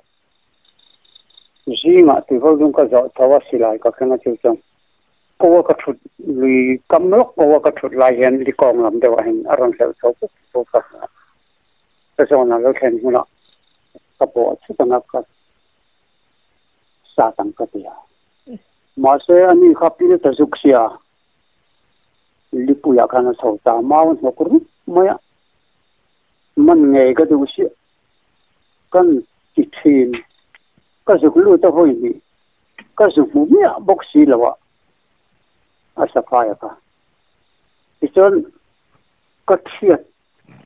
zingah tuivawl dung ka zawh tho a silai ka keng a chu chuan ko a ka thut lui kam lawk ko a ka thut lai hian likawng lam deuh ah hian a rawn hleuh chho pup pup a, ka zawn a lo thlen hmunah ka bawh chhut ang a ka sat ang ka ti a. Mahse ani kha pil ta zuk sia lipuiah khan a chho ta mau a hnawk rup mai a. Man ngei ka duh siah kan ti thin. Ka zuk lut a vawi hnih ka zu hmu miah bawk si lo a, a sakai a ka. Tichuan ka thiat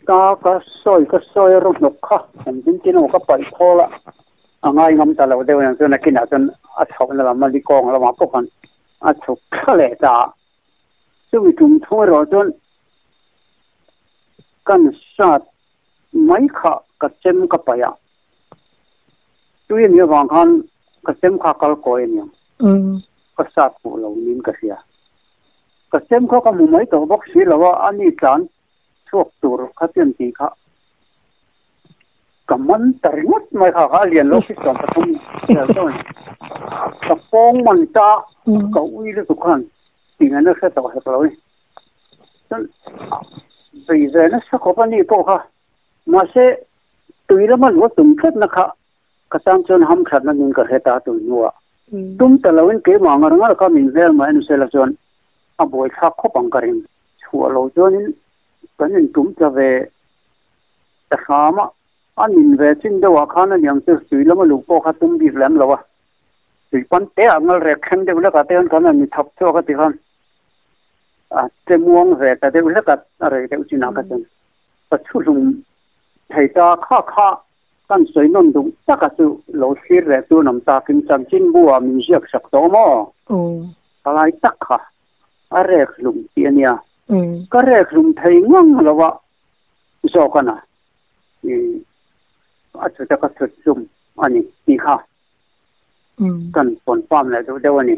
ta ka sawi ka sawi a raw hnawk kha engtin tin emaw ka paih thawl a, a ngai ngam ta lo deuh nen chuan nakinah chuan a chhohna lam a likawng lamah pawh khan a chhuk thla leh ta a. Chumi tum thung erawh chuan Kan sat mai kha ka chem ka paih a, tui a nih avang khan ka chem kha kal kawi a niang, ka sat hmuh lo niin ka hria. Ka chem kha ka hmu mai tawh bawk si lo a, a ni tlan chhuak tur kha chuan tih kha ka man ta ringawt mai kha, kha a lian lo khi 13 vel chauh a ni. Ka pawng man ta ka ui lutuk khan tih ngaihna hre tawh hek lo ni. Chuan bei ve nasa khawp a ni pawh kha. Mahse, tui lama luah tum tlatna kha ka tan chuan hamthatna nun ka hre ta tun hnuah. Tum ta loin keimah ngar ngar kha min hmel mah en sela chuan a buaithlak khawp ang ka ring. Chhuah lo chuanin kan intum tla ve ta hram a, a nin ve chin deuhah khan a niang chu tui lama luh pawh kha tum bik lem lo a. Tui pan te ah ngal rek thleng deuh hlekah te khan kan han inthap chhuak a ti khan. A che muang ve ta deuh hlek a, a rei deuh chinah kha chuan ka chhu hlum thei ta kha kha kan sawi nawn duh taka chu lo thlir leh chu an awm takin chanchinbu ah min ziak sak tawh maw? Palai tak kha a rek hlum tih a nia, ka rek hlum thei ngang lo a zawk a na, a chhuta ka chhut hlum a ni tih kha. Kan confirm leh deuh deuh a ni.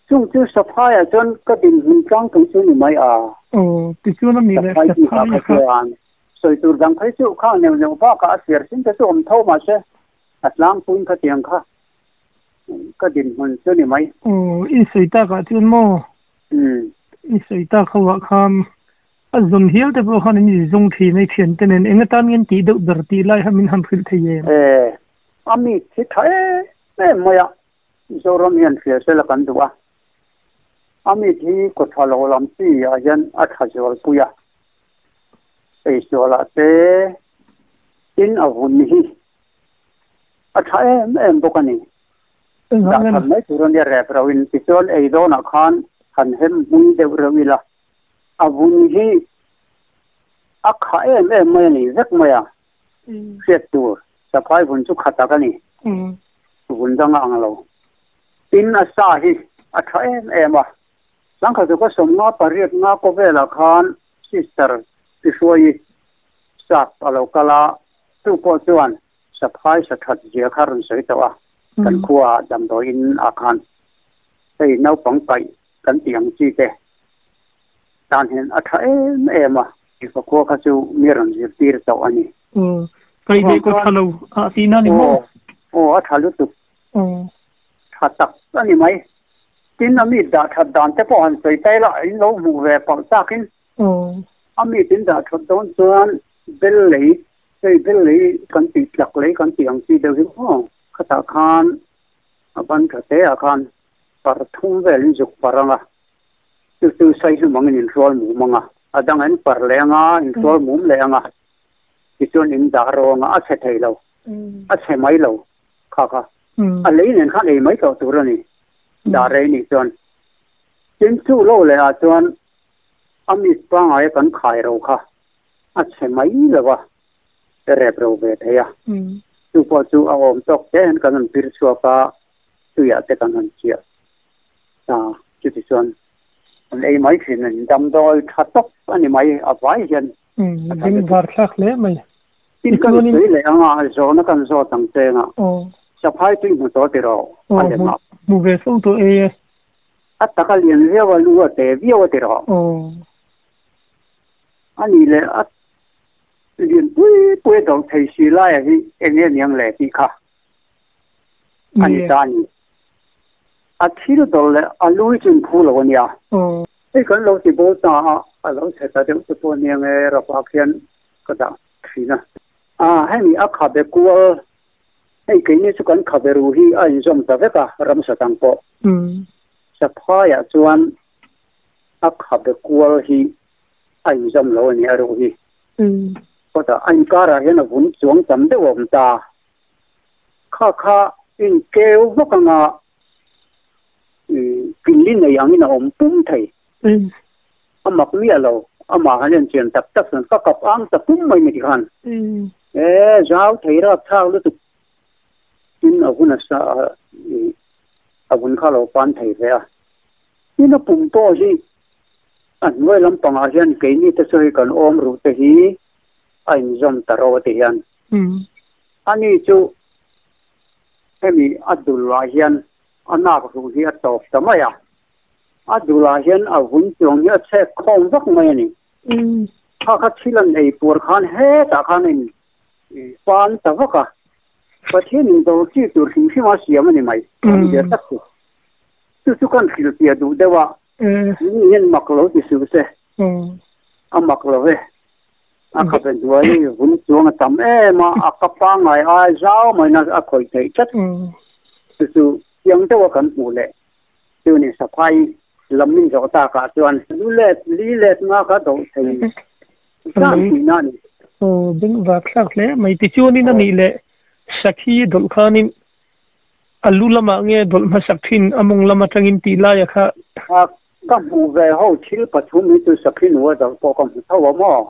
Chung chu Saphaiah chuan ka dinhmun tlangpui chu ni mai a. Aw, tichuan a mi leh Saphai tih Saphai kha kha. chuan sawi tur dang phei chu khang neuh neuh bakah a siar sin te chu awm tho mahse a tlangpuiin khatiang kha ka dinhmun chu ni mai. Aw, i sawi takah chuan maw? I sawi tak ho ah khan A zawn hial te pawh khan an inzawng thin a, i thiante nen eng atan nge an tih deuh ber tih lai kha min han hrilh thei em? E, a mi thi tha em em mai a, Zoram hian hria sela kan duh a, a mi thi kaw tha lo lam chi ah hian a tha zual pui a, eisual ah te tin a vun hi a tha em em bawk a ni. Dah that mai tur a nia rep reuh in, tichuan ei dawnah khan han hem hmui deuh reuh ila. A vun hi a kha em em mai a ni vek mai a, hriat tur saphai vun chu kha tak a ni, vun dang a ang lo. Tin, a sa hi a tha em em a, sangkhat chu ka 58 kaw velah khan sister Tihruaii sap a lo kal a, chu pawh chuan saphai sa that zia kha rawn sawi tawh a, kan khua damdawi in ah khan hei naupang kaih kan tih ang chi te tan hian a tha em em a, tih ka khua kha chu mi rawn zirtir tawh a ni. Aw, kaih leh ka tha lo a tih na ni maw? Aw, a tha lutuk. Aw. Tha tak a ni mai. Tin, a mi dah that dan te pawh han sawi ta ila, in lo hmuh ve palh takin. Aw. A mi tin dah that dawn chuan bel lei, hei bel lei kan tih tlak lei kan tih ang chi deuh hi maw? Khatah khan a ban tha te ah khan par thum velin zuk par ang a, chu chu sai hlum angin inhrual mum ang a, a dang in par leh ang a, inhrual mum leh ang a, tichuan in dah rawng a, a chhe thei lo, a chhe mai lo kha kha, a lei nen khan ei mai tawh tur a ni, dah rei nih chuan. Tin, chu lo leh ah chuan a mit pangngai a kan khai ro kha a chhe mai lo a, rep ro ve thei a, chu pawh chu a awm tawk te hian kan rawn pir chhuak a, tuiah te kan rawn chiah ta, chuti chuan an ei mai thin a ni, damdawi tha tawp a ni mai, a vai hian a tha lutuk. Var thlak hle mai. Tin kan sawi leh ang a, zawhna kan zawt ang cheng a, saphai tui hmu tawh tiraw a lem a. Hmu ve fo tawh ei e. A tak a lian viau a, lu a te viau a tiraw. A nih leh a. Lian pui pui a do thei si laia hi eng nge niang le tih kha a ni ta a ni. A thil dawr leh a lu hi chu in phu lo a nia. Hei kan lo ti bo ta a, a lo chhe ta deuh te pawh a nia nge rapa khian ka dah thin a. A hemi a khabe kual, hei keini chu kan khabe ru hi a inzawm ta vek a, ramsa dang pawh. Saphaiah chuan a khabe kual hi a inzawm lo a ni a ruh hi. Kawtah a inkarah hian a vun chuang tam deuh a awm ta. Kha kha in keu vak anga kili nei angin a awm pum thei. A mak miah lo. Amah han en chian tak tak chuan ka kap ang ta pum mai ni tikhan. E zau thei rapthlak lutuk tin a vun a sa a vun kha a lo pan thei ve a. Tin a pum pawh hi a hnuai lampangah hian keini te chu hei kan awm ruh te hi a inzawm ta ro a ti hian. Ani chu hemi a dullah hian a nak ruh hi a tawp ta mai a, a dulah hian a vun chuang hi a chhek khawm vak mai a ni. Kha kha thil an ei puar khan hetah khan a in pan ta vak a, Pathian in dawr chi tur hrim hrim a siam a ni mai, awm der tak chu. Chu chu kan hrilhfiah duh deuh a, mi hian mak lo ti suh se, a mak lo ve. A khabe hnuai vun chuang a tam em a, a ka pangngai ai zau maina a khawih theih tlat. Chu chu chiang deuh a kan hmuh leh chu ni saphai lam min zawh takah chuan lu let li let nga kha doh thei zan tihna a ni. Aw bengvar thlak hle mai tichuanin a nih leh sakhi dawlh khanin a lu lamah nge dawlh hmasak thin a mawng lam atangin tih laia kha. Ka hmuh ve ho thil pathum hi chu sakhi nu a dawlh pawh ka hmu tho a maw?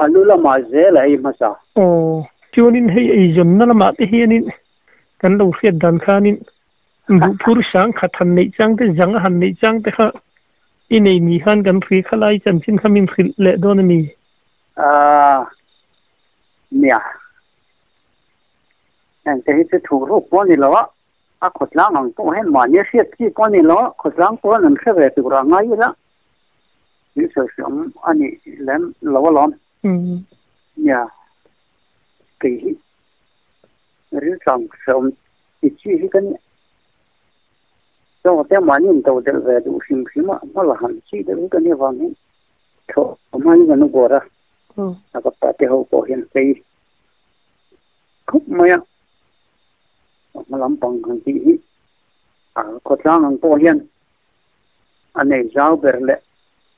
A lu lamah zel a ei hmasa. Aw chuanin hei eizawnna lamah te hianin kan lo hriat dan khanin Buhphur sang khat han neih chang te, zang a han neih chang te kha i nei ni khan kan hri kha lai chanchin kha min hrilh leh dawn a ni. Aaa nia, heng te hi chu thuh ruk pawh a ni lo a, a khawtlang ang pawh hian mahni a hriat chi pawh a ni lo a, khawtlang pawn an hre ve tur ah ngai ila tih sawi hriam a nih lem lo alawm. Nia, kei hi riltlang hreawm Ti chi hi kan chaw te mahni in to delh ve duh hrim hrim a, hma la han chi deuh hi kan i avang hian thlawh hma in kan uar a, a ka pa te ho pawh hian phei khup mai a, hma lampang han tih hi a khawtlang ang pawh hian a nei zau ber leh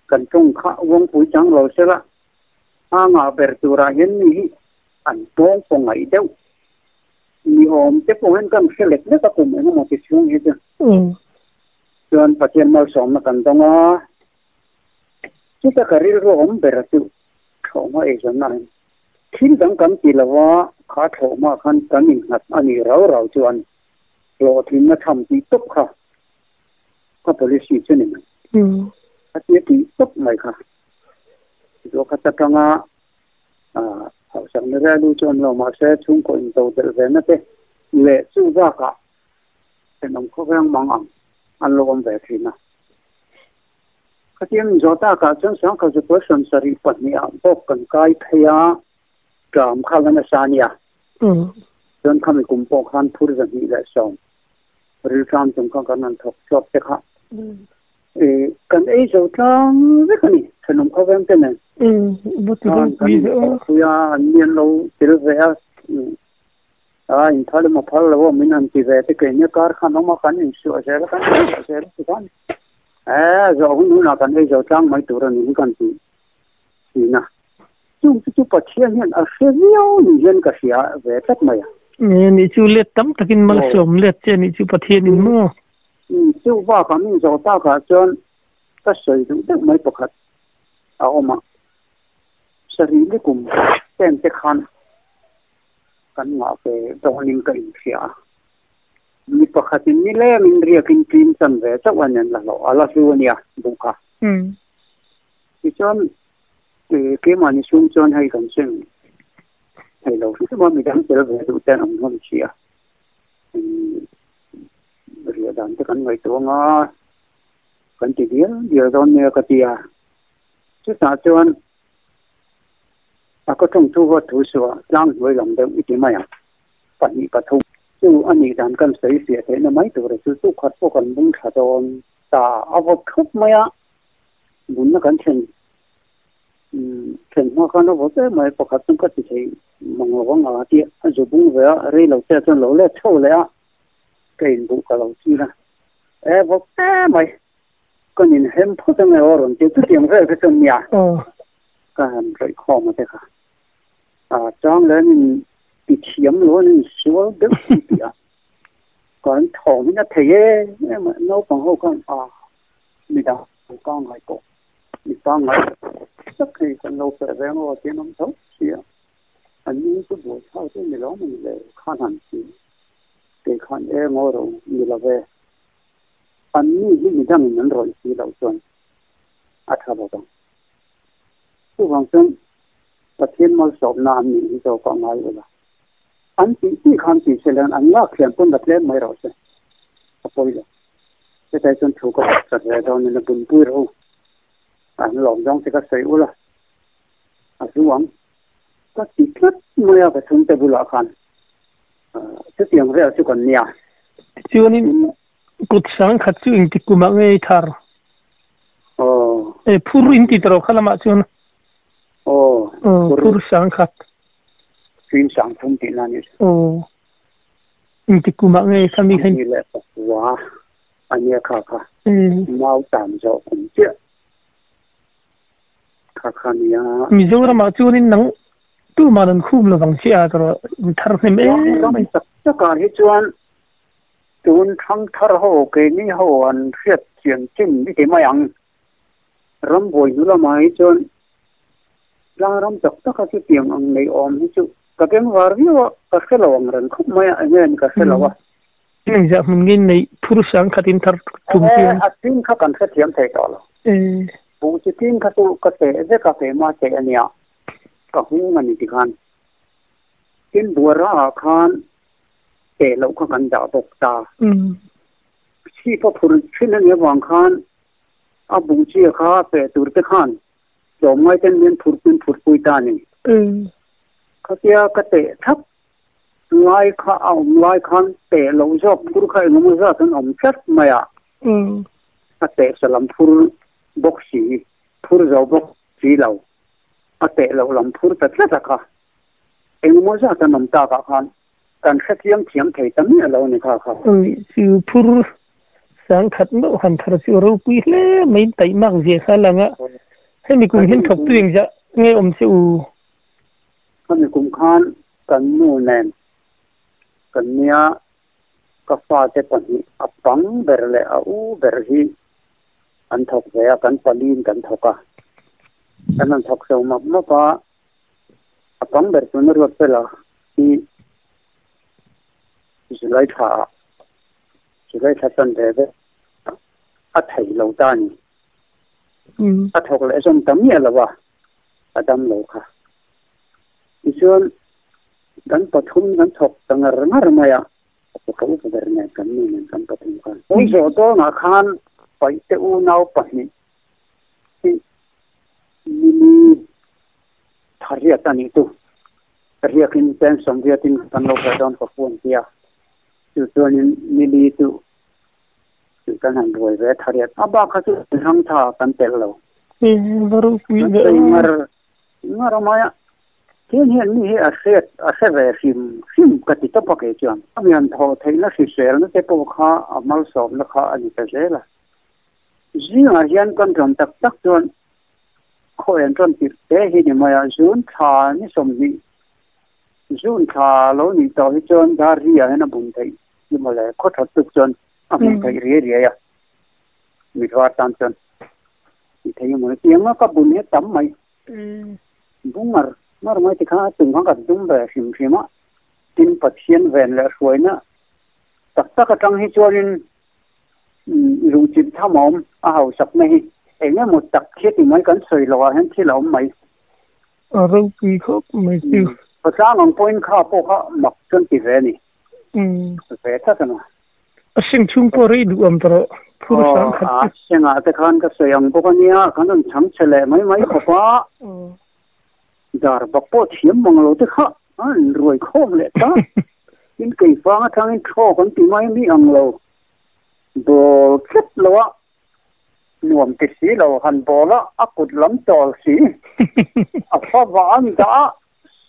kan tawng kha uangpui chang lo sela a ngah ber turah hian mi hi an tawng pawh ngaih deuh. Ni awm te pawh hian kan hre lek lek a kum eng emaw ti chhung hi chu. Chuan Pathian malsawmna kan dawng a, chuta ka rilru awm ber chu thlawhhma eizawnna a ni. Thil dang kan ti lo a, kha thlawhhma khan kan innghat a nih rau rau chuan hlawhtlinna tham tih tawp kha ka policy chu ni mai. A tia tih tawp mai kha. Zawkhat atanga Hauhsakna ria lu chu awm lo mahse chhungkaw in to delh ve na te leh chu bakah thenawm khawveng mang ang an lo awm ve thin a. Khatiang in zawh takah chuan Sangkhat Zupui sawmsarih pahnih ah bawk kan kai phei a, tlam kha la nasa a nia. Chuan khami kum pawh khan phur 210 rilṭam chung kha kan rawn thawk chhuak te kha. Kan ei zo tlang vek a ni, thenawm khawveng te nen. Kan inthawhpui a, an ni an lo tel ve a, a inphal emaw phal lo a min han ti ve te keini kar khan awm a, kan insuah zel a, kan insuah zel a tikhan e zawh hun hunah kan ei zo tlang mai tur a ni hi kan ti thin a. Chung chu chu Pathian hian a hre viau ni hian ka hria ve tlat mai a. Ni chu let tam takin malsawm let che ni chu Pathianin maw? Chu bakah min zawh takah chuan ka sawi duh deuh mai pakhat a awm a, sarih ni kum pen te khan kan ngah ve dawnin ka inhria a, mi pakhatin ni lengin riakin ṭim chan ve chauh a nen la hlawh a la hlu a nia buh kha. Tichuan keimahni chhung chuan hei kan seng thei lo hrim a, midang tel ve duh te an awm hlawm si a. Riah dan te kan ngaihtuah anga kan ti dial dial dawn nia ka ti a. Chutah chuan A ka tawng thu va thu suh a, tlang hnuai lam deuh i ti mai ang. Pahnih pathum. Chu a nih dan kan sawi fiah theihna mai tur a chu chu khat pawh kan bung tha dawn ta a vawt thup mai a, bunna kan thlen thlen hma khan a vawt em mai pakhat chuan ka ti thei mang lo ang a tih a zu bung ve a, rei lo te chuan lo let chho leh a, ka inbuh ka lo chil a, e vawt em mai. Kan inhem phawt ange aw rawn ti chutiang vel kha chuan nia ka han rawih khawm a te kha. A chang leh an in ti thiam lo an in sual deuh an ti a. Kan thawm in a thei em em a naupang ho khan a midang pangngai pawh mi pangngai tak hei kan lo feh ve ang aw tih an awm tho si a. An ni chu buai thlak chu ni lo mai le khan han ti kei khan eng aw ro ni lo ve. An ni hi midangin an rawih si loh chuan a tha bawk ang. Chuvang chuan Pathian malsawmna an nih hi zawk a ngai ula. An tih tih khan tih se lean an lak thiam pawn la tlem mai rawh se. A pawi lo. Hetlai chuan thu ka chat ve dawnin a bunpui rawh u. An lawm zawng che ka sawi ula. A hlu ang. Ka ti tlat mai a ka chhungte bulah khan. Chutiang vel chu kan nia. Tichuanin kut sang khat chu engtik kumah nge i thar? Aw. E phur in ti tawh kha lamah chuan. Aw. Aw phur sang khat. Fim sang thum tihna a ni. Aw. Engtik kumah nge kha mi khan? Ni leh pakua a nia kha kha. Mau tan zawh kum chiah kha kha nia. Mizoramah chuanin nang tuman an khum lovang che a tawh in thar hnem em mai. Ram tak takah hi chuan tun thangthar ho keini ho an hriat chian chin i ti mai ang. Ram buai hnu lamah hi chuan tlang ram tak taka chutiang ang nei awm hi chu ka bengvar viau a, ka hre lo ang reng khawp mai a, enge an ka hre lo a. Engzah hmun nge neih phur sang khatin thar thum chiang? A tin kha kan hrethiam thei tawh lo. Buh chi tin kha chu ka teh vek a, keimah teh a nia, ka hung a ni tikhan. Tin buara ah khan teh loh kha kan dah bawk ta. Chhip a phur thin a nih avang khan a buh chia kha peh tur te khan tlawmngai ten min phur min phurpui ta a ni. Khatia ka teh thap Ngai kha a awm lai khan teh loh zawk phur kha engemaw zat an awm tlat mai a. A teh sa lam phur bawk si, phur zo bawk si lo, a teh loh lam phur ta tlat a kha. Engemaw zat an awm takah khan kan hrethiam thiam thei ta miah lo a ni kha kha. Chu phur sangkhat meuh han thar chu a ropui hle mai, taihmak zia kha a lang a. Hemi kum hian thawktu engzah nge awm che u? Khami kum khan kan nu nen kan nia ka fate pahnih a pang ber leh a u ber hi an thawk ve a, kan paliin kan thawk a. Kan han thawk so map map a, a pang ber tuna ruat fela hi July thla ah July thla chan ve ve a thei lo ta a ni. A thawk leh zawm ta miah lo a. a dam lo kha. Tichuan, kan pathum kan thawk ta ngar ngar mai a, ka upa ber nen kan nu nen kan pathum khan. Pui zawh dawnah khan Paihte unau pahnih hi Mimi Thariat a nih chu. Riakin pension riatin kan lo kal dawn ka phone tia. Chu chuanin Mimi chu Kan han buai ve Thariat. A bak kha chu hang tha kan telh lo. Ngar ngar a mai a. Thian hian mi hi a hriat a hre ve hrim hrim ka ti tawp a kei chuan. A mian thawh theihna hriselna te pawh kha a malsawmna kha a ni ta zel a. Zingah hian kan rawn tak tak chuan khaw en rawn tirh te hi ni mai a. Zun thla ni 20 zun thla lo nih tawh hi chuan dar ri ah hian a bun theih ni mawle khaw that tuk chuan a hmuh theih riai riai a, mit var tan chuan tih theih emaw ni tiang a ka bun hi a tam mai bung ngar ngar mai tikhan a tum khan ka dum ve hrim hrim a, tin Pathian ven leh hruaina tak tak atang hi chuanin lungchilh tham a awm a hausakna hi eng emaw tak khi ti mai kan sawi loh ah hian thil a awm mai. A ropui khawp mai chu. Khawtlang ang pawhin kha pawh kha mak chuan ti ve a ni. Ve tlat a ni. A seng chhung pawh rei duh awm tawh phur sang khat chu. A sengah te khan ka sawi ang bawk a nia, kan rawn chhang chhe leh mai mai khawp a. Dar bak pawh thiam mang lo te kha an ruai khawm leh ta. Tin keifang atangin thaw kan ti mai mi ang lo. Bawl tlat lo a, nuam ti si lo, han bawl a, a kut lam chawl si. A fa vah an dah a,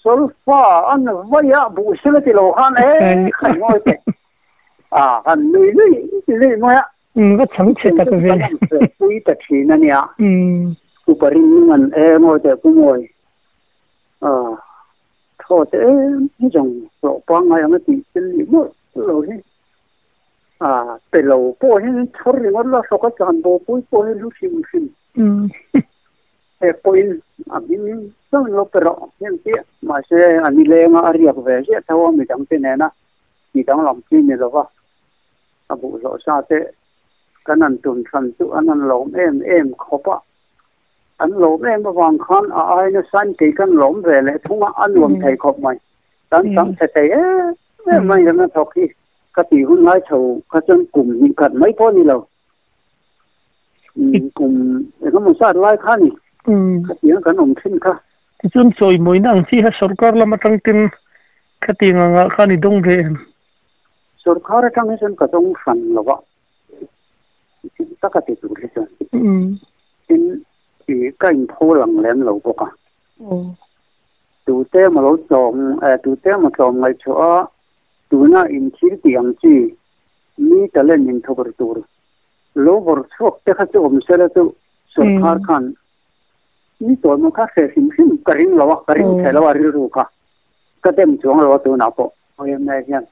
solfa an vai a, buh sel a ti lo khan e khai ngawi teh. A han nui lui lui mai a. Va chhang chhe tak ve. Kan han feh pui ta thin a nia. Upa rin nung an e ngawi teh pu Mawi. A thaw teh em hi zawng hlawh pangngai ang a tih thil nih mawlh lo hi. A pe lo pawh hian chhawr ringawt la hrawk a tlan bo pui pawh hi hlu hrim hrim. He pawhin a hming chuan lo pe rawh heng chiah. Mahse a ni lenga a riak ve ziah tho a midangte nena mi danglam chi ni lova a buhhlawh sa te kan han tum than chu an han lawm em em khawp a. An lawm em avang khan a ai nasain kei kan lawm ve leh thung a, a nuam thei khawp mai. Kan chang chhe thei em em mai reng a thawk hi. Ka tih hun lai chho kha chuan kum hnih khat mai pawh a ni lo. Kum engemaw zat lai kha a ni. Khatiang kan awm thin kha. Tichuan chawimawina ang chi kha sorkar lam atang ten khatiang angah khan i dawng ve em? Sorkar atang hi chuan ka dawng hran lo a. Taka ti tur hi chuan. Tin, ka inpho lang lem lo bawk a. Tute emaw lo tlawm, tute emaw tlawm ngaihchhuah a, tuna inthil tih ang chi, mi talent inthawk ri tur lo vawrh chhuak te kha chu awm sela chu sorkar khan mi tawlhmawh kha hre hrim hrim ka ring lo a, ka ring thei lo a rilru kha ka dem chuang lo a tunah pawh. Yma hian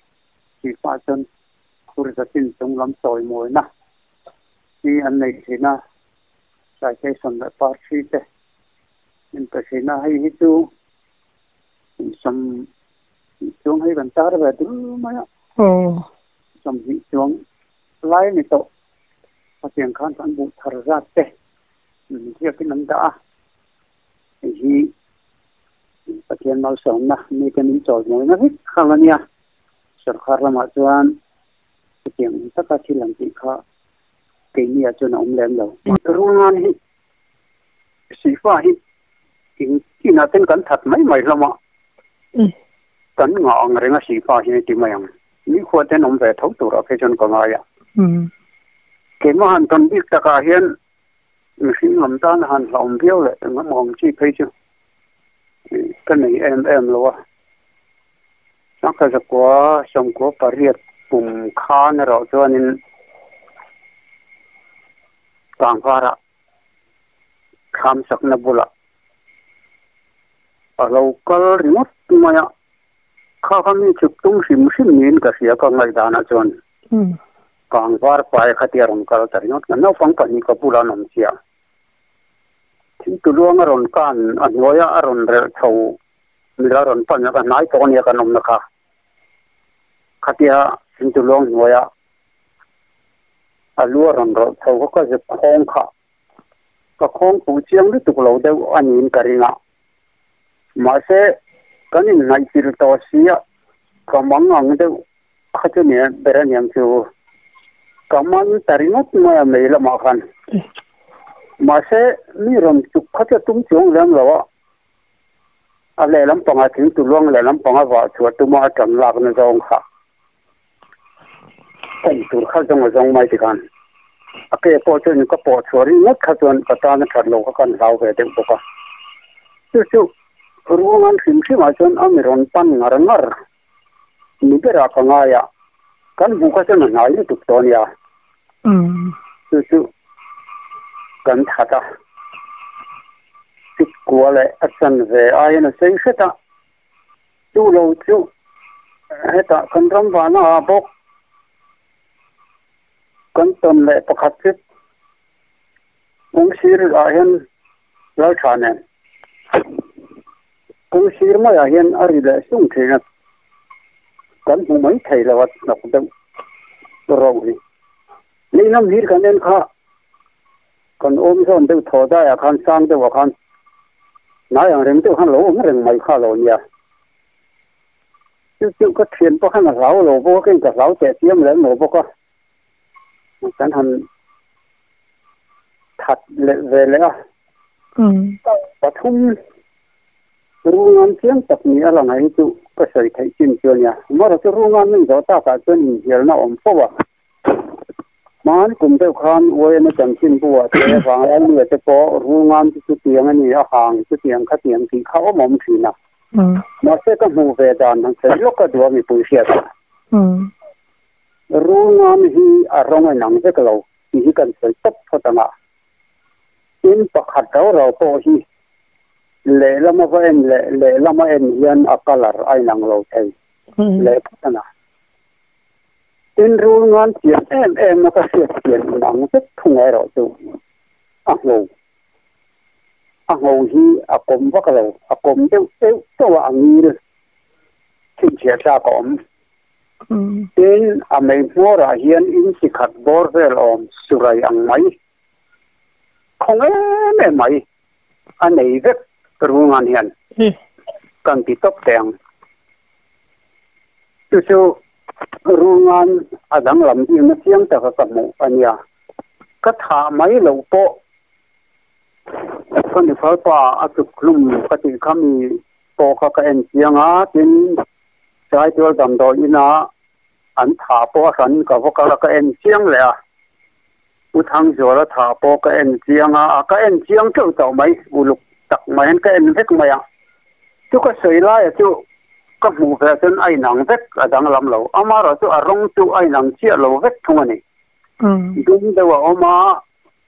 tihpah chuan Khur zatin chung lam chawimawina hi an nei thin a, citation leh part three te min pe thin a, hei hi chu sawm hnih chuang hei kan tar ve dul mai a, 20 chuang lai a ni tawh, hetiang khan kan buh thar zat te min ziakin an dah a, hei hi Pathian malsawmna mite min chawimawina vek kha a nia. Sorkar lamah chuan chutiang ang taka thil an tih kha keini ah chuan a awm lem lo. Rulngan hi Sihfa hi in inah ten kan that mai mai hlawm a, kan ngah ang reng a Sihfa hi ti mai ang. Nikhua ten awm ve tho turah phei chuan ka ngai a. Keimah han tawn bik takah hian mihring lam tan a han hlauhawm viau leh engemaw ang chi phei chu ka nei em em lo a. Sangha zakua sawmkua pariat kum khan erawh chuanin Kangvarah thlam sakna bulah a lo kal ringawt mai a, kha kha mi chhuk tum hrim hrim niin ka hria ka ngaihdanah chuan Kangvar pai khatia rawn kal ta ringawt mai, naupang pahnih ka bulah an awm chiah. Thingtuluang a rawn kan a hnuaia a rawn relh chho Mila rawn pan a ka hnai tawh ania kan awmna kha. Khatia thingtuluang hnuaia a lu a rawn rawlh chho kha ka zep khawng kha. Ka khawng puh chiang lutuk lo deuh a niin ka ring a. Mahse, kan inhnaihchilh tawh si a, ka mang ang deuh kha chu nia ber aniang chu. Ka man ta ringawt mai a mei lamah khan. Mahse, mi rawn chuk kha chu a tum chuang lem lo a. A lehlam panga thingtuluang lehlam panga vah chhuah tuma a tan lakna zawng kha awm tur kha zawng a zawng mai tikhan a ke pawh chuan ka pawh chhuah ringawt kha chuan ka tan a that lo kha kan hlau ve deuh bawk a. Chu chu ruangan hrim hrimah chuan a mi rawn pan ngar ngar ni berah ka ngai a, kan hmuh kha chuan a hnai lutuk tawh a nia. Chu chu kan that a, chikua leh a chanve aiin a sei hret a, chu lo chu hetah kan ram vahna ah bawk kan tawn leh pakhat chu kawngsir ah hian Laltha nen kawngsir maiah hian a ri leh sung thin a, kan hmu mai thei lo a hnawk deuh ro hi. Lei lam hlir kan en kha kan awm zawn deuh thaw daiah khan sang deuhah khan hnai ang reng deuh khan lo awm reng mai kha lo nia. Chu chu ka thian pawh khan a hlau lo bawk a, keng ka hlau teh chiam lem lo bawk a. Kan han that leh ve leh a. Pathum. Rungan chiang tak ni a lang hi chu ka sawi theih chin chu a nia. Amaherawhchu chu rungan min zawh takah chuan inhnialna a awm fo a. Hman kum deuh khan YMA chanchinbu ah te vanglai mi ah te pawh rungan chu chutiang a ni, a hang chutiang khatiang tih kha awm awm thin a. Mahse ka hmuh ve dan han sawi lawk a duh a mipui hriat a. Rungan hi a rawng a inang vek lo tih hi kan sawi tawp phawt ang a. Tin pakhat rau rau pawh hi Lehlam a va en leh lehlam a en hian a colour a inang lo thei leh phawt a na. Tin rul ngan chian em em a ka hriat chian inang vek thung erawh chu a ngho. A ngho hi a kawm vak lo, a kawm deuh deuh teuh a a ngil chhinchhiah tlak a awm. Tin a mei hmawrah hian in chi khat bawr vel awm surai ang mai khawng em em mai a nei vek rungan hian kan ti tawp teh ang. Chu chu rungan a danglam bikna chiang taka ka hmuh a nia. Ka thah mai loh pawh ka nifalpa a chuk hlum ka tih kha mi pawh kha ka en chiang a, tin Saitual damdawi inah an thah pawh a hran ka va kal a ka en chiang leh a. U Thangzuala thah pawh ka en chiang a, ka en chiang teuh tawh mai, uluk tak mai hian ka en vek mai a. Chu ka sawi laia chu ka hmuh ve chuan a inang vek, a danglam lo. Amaherawh chu a rawng chu a inang chiah lo vek thung a ni. Dum deuh a awm a,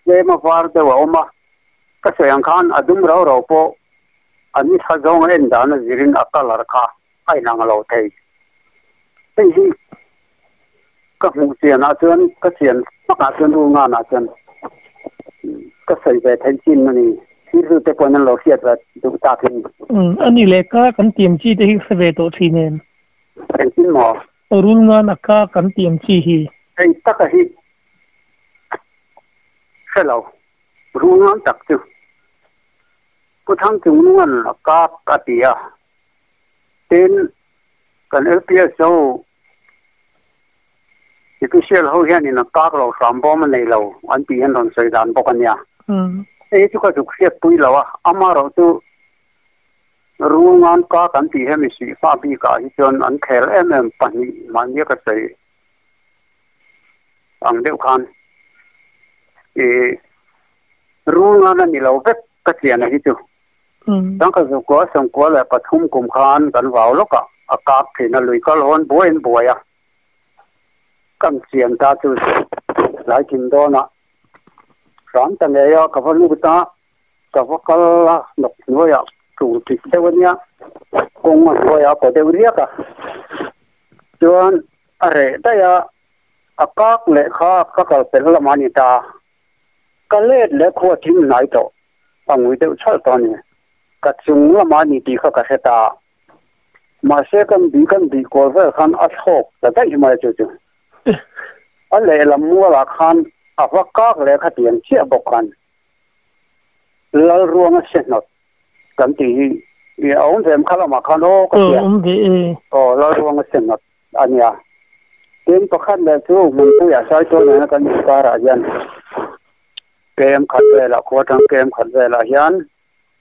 tlem a var deuh a awm a. Ka sawi ang khan a dum rau rau pawh a ni thla zawng a en dan a zirin a colour kha a inang lo thei. Hei hi ka hmuh chianah chuan ka chian takah chuan Runganah chuan ka sawi ve theih chin a ni. Thiltu te pawhin an lo hriat ve duh takin. A ni leh ka kan tiam chi te hi hre ve tawh thin em? Engtin maw? Rulngana ka kan tiam chi hi. Hei taka hi hre lo. Rulngan tak chu Pu Thangchungnunga'n a kak a ti a. Tin, kan LPS ho official ho hianin a kak lo hram bawm a nei lo an tih hian rawn sawi dan bawk a nia. Hei hi chu ka zuk hriat pui lo a, amaherawh chu Rungan kak an tih hemi Sihfa bikah hi chuan an khel em em pahnih mahnia ka sawi ang deuh khan ih Rungan a ni lo vek ka chian a hi chu. Tangka zukua sawmkua leh pathum kum khan kan vau lawk a, a kap thin a, lui kal hawn buaiin buai a, kan chian ta chu tlai thin dawn a, hram ta ngei a, ka va lut a, ka va kal a, hnawk hnuaiah ṭul tik deuh a nia, kawng a hnuaiah a kaw deuh riak a, chuan a reh daih a, a kak leh kha ka kal fel lamah a ni ta, ka let leh khua thim hnai tawh. A ngui deuh chhalh tawh a ni. Ka chung lamah a ni tih kha ka hre ta a. Mahse kan bih kan bih kual vel khan a thlawk ta daih mai chu chu. A lehlam mualah khan a va kak leh kha tiang chiah bawk khan Lalruanga se hnawt kan tih hi i a awm ve em kha lamah khan aw ka tia. Awm ve e. Aw Lalruanga se hnawt a nia. Tin pakhat leh chu Hmunpuiah Saitual nena kan inkarah hian Kem khat velah khua atang kem khat velah hian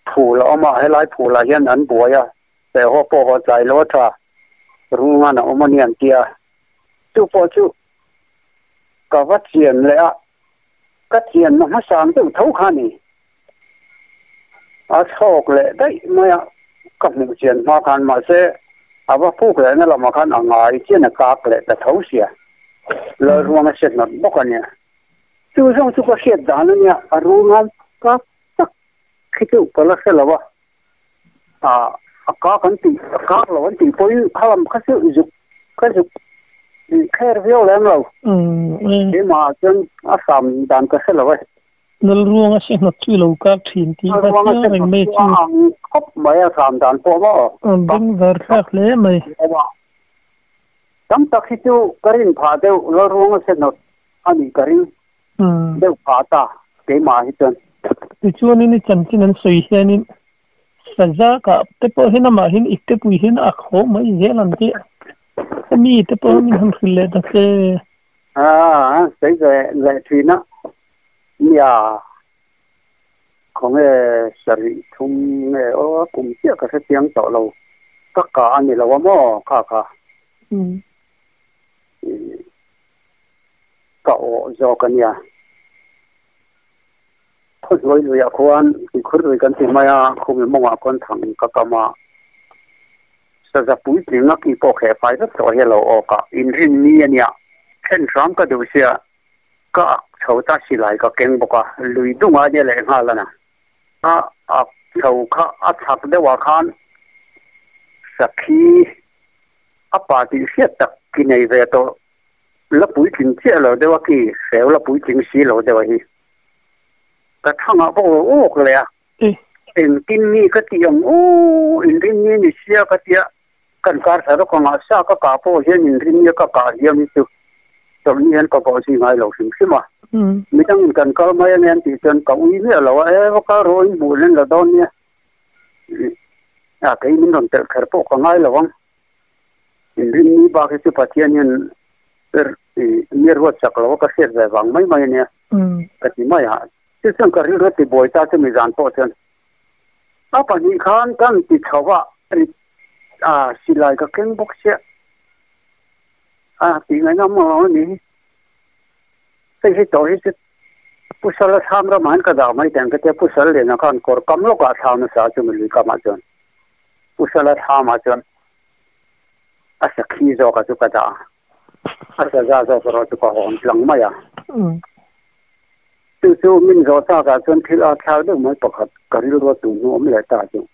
phul a awm a, helai phulah hian an buai a, Pehhaw pawh haw tlai lo a tha, Rungan a awm a ni an ti a, chu pawh chu ka va chian leh a, ka chianna hmasang deuh tho kha a ni. A thlawk leh daih mai a, ka hmuh chian hma khan mahse a va puk lehna lamah khan a ngai chian a kak leh ta tho sia, Lalruanga se hnawt bawk a nia. Chu zawng chu ka hriat dan a nia, a rungan kak tak khi chu ka la hre lo a, ah a kak an tih a kak lo an tih pawhin kha lam kha chu zuk ka zuk kher viau lem lo. Keimah ah chuan a hram dan ka hre lo e. Lalruang a se hnawt chu i lo kak thin tih kha chiang reng mai chu. Lalruang a se hnawt chu a ang khawp mai a hram dan pawh maw. Bengvar thlak hle mai. Tam tak hi chu ka rin phah deuh Lalruang a se hnawt a nih ka ring deuh phah ta keimah hi chuan. Tichuanin i chanchin an sawi hianin saza kah te pawh hian amahin i tepui hian a khaw mai zel ang tih a mi te pawh min han hrilh leh ta che. A sawi ve leh thin a nia. Khawnge sarih thum nge aw a kum chiah ka hre chiang tawh lo. Ka kah a ni lo a maw kha kha? Ka awh zawk a nia. Khawhnuai luiah khuan tuikhur lui kan ti mai a, khumi mawngah khuan thang ka kam a. Saza puitling a ki pawh kheh fai vek tawh hi a lo awk a, inrinni a nia. Thlen hram ka duh sia, ka ak chho ta silai ka keng bawk a, lui dungah a nia lehnghal a na. Ka ak chho kha a chhak deuhah khan sakhi a pa tih hriat tak ki nei ve tawh la puitling chiah lo deuh a ki hreu la puitling si lo deuh a hi. Ka thangah bawk lo awk leh a, engtin nge ka tih ang aw, inrin nge ni sia ka tia, kan kar thla rawk angah sa ka kah pawh hian inrin nge ka kah hiam hi chu chawlhni hian ka bawh zui ngai lo hrim hrim a. Midangin kan kal mai ange an tih chuan ka ui miah lo a, e va kal rawh in hmuh len la dawn nia, a kei min rawn telh kher pawh ka ngai lo ang. Inrin ni bak hi chu Pathian hian mi ruat chak lo a ka hriat ve vang mai mai a nia. Ka ti mai a. Chu chuan ka rilru ti buai ta chu mizan pawh chuan a pahnih khan kan ti chho a, a silai ka keng bawk sia a tih ngaihna awm lo a ni hi. Hei hi tawh hi chu Pu Sala thlam ramah hian ka dah mai teh ang ka tia Pu Sal Liana khan kawr kam lawkah a thlam nasa chu mi lui kamah chuan Pu Sala thlamah chuan a sakhi zawkah chu ka dah a. A saza zawk erawh chu ka hawn tlang mai a. Chu chu min zawh takah chuan thil a thlak deuh mai pakhat ka rilru a tum hnu awm leh ta chu.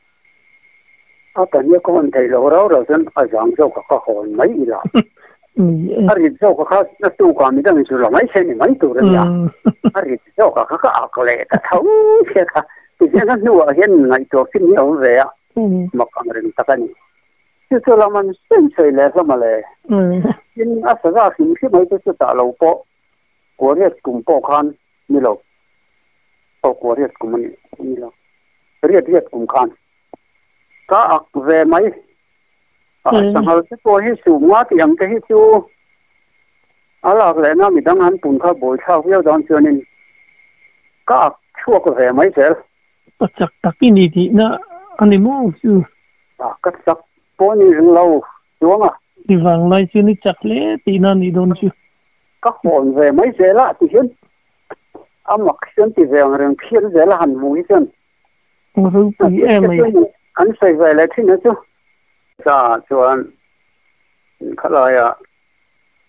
A pahnih a ka hawn theih loh rau rau chuan a zang zawk a ka hawn mai ila. A rit zawk a kha a tukah midang in chu la mai se ni mai tur a nia. A rit zawk a kha ka ak leh ta tho sia kha. Tihian a hnuah hian ngaihtuah fin hi a awm ve a, mak ang reng tak a ni. Chu chu lam an sawi sawi leh hlawm a le. Tin, a saza hrim hrim ai te chu tah lo pawh kuariat kum pawh khan ni lo. Aw kuariat kum a ni ni lo. Riat riat kum khan ka ak ve mai. A sanghal te pawh hi suh nga tih ang te hi chu a lak lehna midang han pun kha buaithlak viau dawn chuanin ka ak chhuak ve mai zel. Ka chak tak i ni tihna a ni maw chu? A, ka chak pawh ni ring lo chuang a. I vanglai chuan i chak hle tihna a nih dawn chu. Ka hawn ve mai zel a ti hian a mak hian ti ve ang reng phian zel a han hmuh hi chuan. Ropui em mai. An sawi ve leh thin a chu. Cha chuan khalaia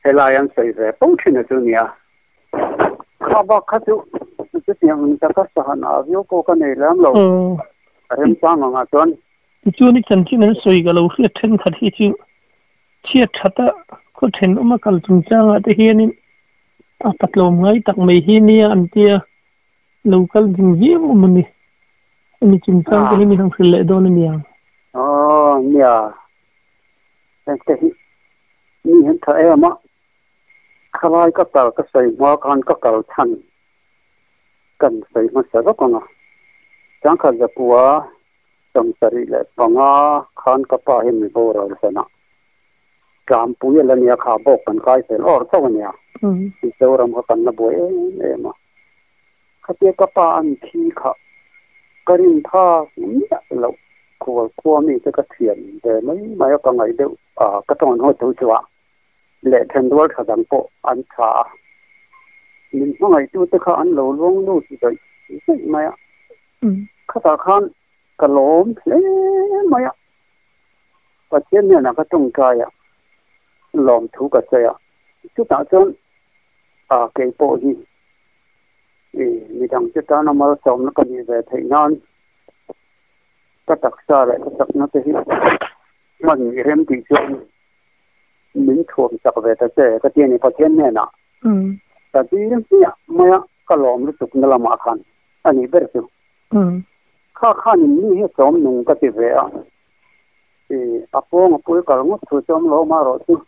helai an sawi ve fo thin a chu nia. Kha bak kha chu chutiang taka sahan ah viau pawh ka nei lem lo. A remchang angah chuan. Tichuan i chanchin an sawi ka lo hriat thenkhat hi chu chhiat that a khaw thenawm a kal chungchangah te hianin a patlawm ngai tak mai hi nia an tia lo kal ding viau awm a ni. Hemi chungchang te hi min han hrilh leh dawn a niang. Aw nia, hengte hi mi hian tha em a. Khalai ka kal ka sawi hma khan ka kal chhan kan sawi hmasa vek ang a. Changkhat zakua 75 khan ka pa hi mi boral hlan a, Tlampui a la nia kha bawk kan kai fel awr chauh a nia. Mizoram kha kan la buai em em a. Khatia ka pa an thi kha ka rin phak miah loh khual khua mite ka thian ve mai mai a ka ngaih deuh a ka tawn haw thu chu a. Leh thenrual tha dang pawh an tha a, min hmangaihtute kha an lo luang lut zawih zawih mai a, khatah khan ka lawm hle mai a, Pathian hnenah ka tawngtai a, lawmthu ka sawi a, chutah chuan a kei pawh hi midangte tana malsawmna ka nih ve theih nan ka taksa leh ka chakna te hi hman i rem tih chuan min thuam chak ve ta che ka ti a ni Pathian hnenah. Ka dil hmiah mai a, ka lawm lutuk na lamah khan a nih ber chu. Kha khanin mi hi sawm nung ka ti ve a, i a pawng a pui kal ngawt thu chu awm lo amaherawh chu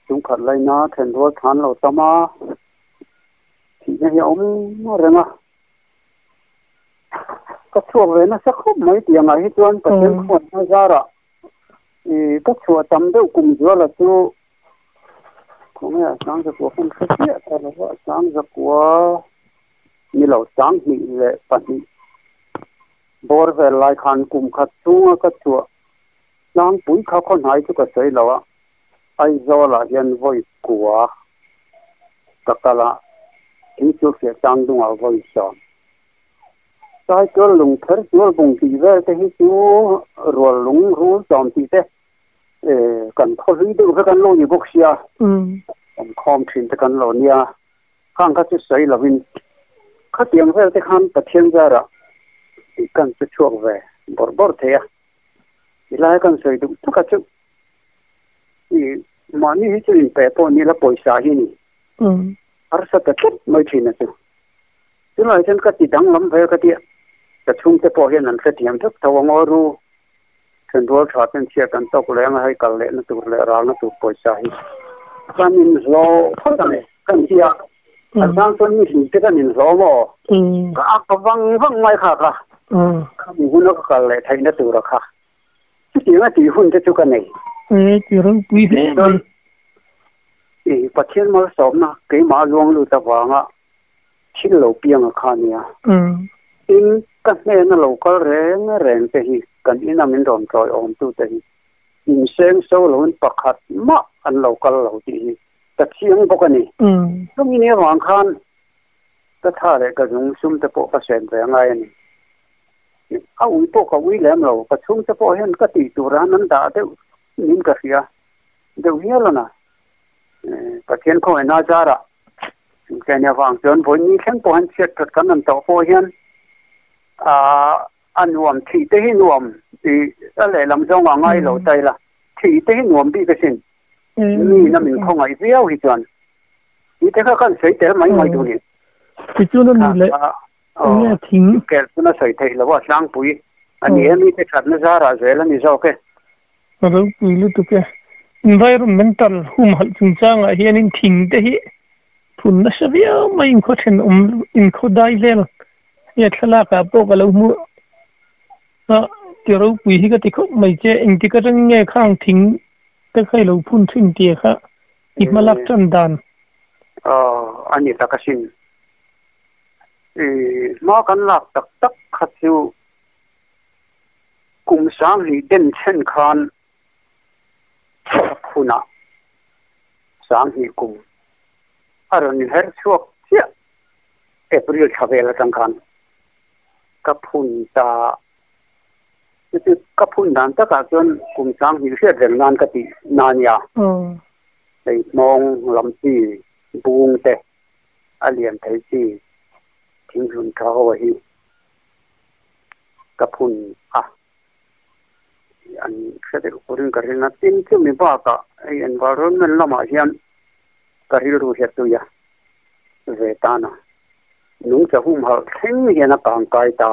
chungkhat laina then rual than lo tam a, thihna hi a awm reng a. Ka chhuak ve nasa khawp mai tih angah hi chuan Pathian khuan a zarah I ka chhuah tam deuh kum zuala chu khawnge a sang zakua kan hre chiah ta lo va, sang zakua ni lo 22. Bawr vel lai khan kum khat chhunga ka chhuah tlangpui kha khaw hnai chu ka sawi lo a, Aizawlah hian vawi kua ka kal a, Thingsulhriah tlangdungah vawi sawm. Saitual lungpher tual bung tih vel te hi chu rual lung rul tlawm tih te kan khaw hlui deuh vek an lo ni bawk sia, kan khawm thin te kan lo nia. Khang kha chu sawi lovin khatiang vel te khan Pathian zarah tih kan chu chhuak ve bawrh bawrh thei a, tilai kan sawi duh tak a chu i mahni hi chu inpe pawh ni la pawisa hi ni harsa ta tlat mai thin a chu. Chulai chuan ka ti danglam ve ka tia, ka chhungte pawh hian an hrethiam vek tho ang aw ru. Thenrual tha ten chhiat an tawk leng a, hei kal lehna tur leh ralna tur pawisa hi kan inhlawh phawt a ni kan ti a, a chang chuan mi hlim te kan inhlawh maw? Ka ak vang vang mai kha kha, khami huna ka kal leh theihna tura kha chutiang a tih hun te chu ka nei. E ti ropui hle mai. I Pathian malsawmna keimah luang lut avanga thil lo piang a kha nia. Tin, ka hnena lo kal reng reng te hi kan ina min rawn tawiawm tu te hi inseng so loin pakhat mah an lo kal lo tih hi ka chiang bawk a ni. Chumi ni avang khan ka tha leh ka zung sum te pawh ka sen ve angai a ni. A ui pawh ka ui lem lo, ka chhungte pawh hian ka tih tur an an dah deuh niin ka hria deuh hial a na. Pathian khawngaihna zarah Chutiang avang chuan vawiin thleng pawh hian chhiat that kan han tawh pawh hian a nuam thih te hi nuam tih a lehlam zawng a ngai lo ta ila, thih te hi nuam bik asin. Mi na min khawngaih viau hi chuan tih te kha kan sawi tel mai mai duh ni. Tichuan a nih leh eng nge thing? Kel chuna sawi theih loh a tlangpui a ni e, mite thatna zarah zel a ni zawk e. Ka ropui lutuk e. Environmental humhalh chungchangah hianin thing te hi phun nasa viau mai inkhaw thenawm inkhaw dai vel nge thlalakah pawh ka lo hmu a, ti ropui hi ka ti khawp mai che. Engtik atangin nge khang thing te kha i lo phun thin tia kha i hma lak tan dan? Aw, a ni tak asin. I hma kan lak tak tak kha chu Kum sanghnih den thlen khan thawk hunah sanghnih kum a rawn inher chhuak chiah. April thla vel atang khan ka phun ta. Chuti ka phun dan takah chuan kum sanghnih hriat reng nan ka tih na nia. Hei hmawng lam chi bung te a lian thei chi thinghlun tha ho a hi. Ka phun a, an hre deuh turin ka ring a, tin chumi bakah hei environment lamah hian ka rilru hi a tui a ve tan a, nungcha humhalh thleng hian a kangkai ta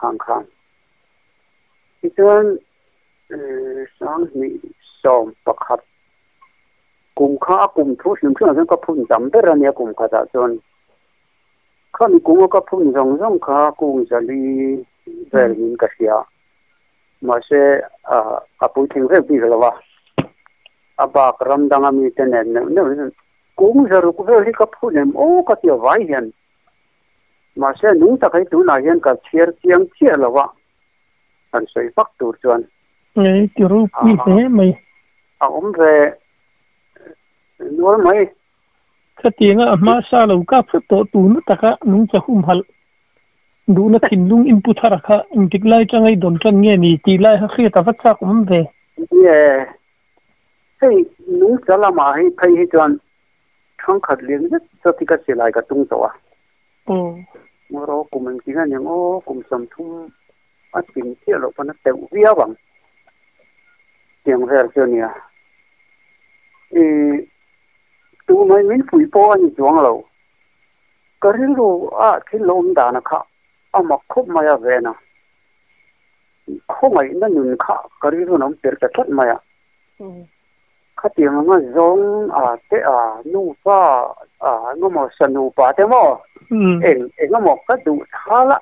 khang khan. Tichuan sanghnih sawm pakhat kum kha a kum thu hrim hrim ah chuan ka phun tam ber a nia kum khatah chuan. Khami kunga ka phun zawng zawng kha kung zali vel in ka hria. Mahse, a puitling vek bik lo a. A bak ram danga mite nen neuh neuh hian kung zaruk vel hi ka phun em aw ka ti a vai hian. Mahse, nung tak hei tunah hian ka chhiar chiang chiah lo a, han sawi vak tur chuan. Ngei ti ropui hle mai. A awm ve nual mai. Khatianga a hmasa lo kap hret tawh tuna taka nungcha humhalh duhna thinlung inpu thar kha engtik lai tanga i dawn tan nge ni tih lai kha hriat a va chak awm ve. Nge, hei nungcha lamah hei phei hi chuan thangkhat lian zet zet hi ka silai ka tung tawh a. Ngaw kum engtin a ni ang aw, kum sawmthum a tin chiah loh pawn a teuh viau ang tiang vel chu a nia. Ih. Tu mai min pui pawh a ni chuang lo. Ka rilru ah thil lo awm dan a kha a mak khawp mai a ven a. Khawngaihna nun kha ka rilru in a awm tel ta tlat mai a. Khatiang anga zawng a te a nufa a engemaw sa nupa te maw eng engemaw ka duh thal a,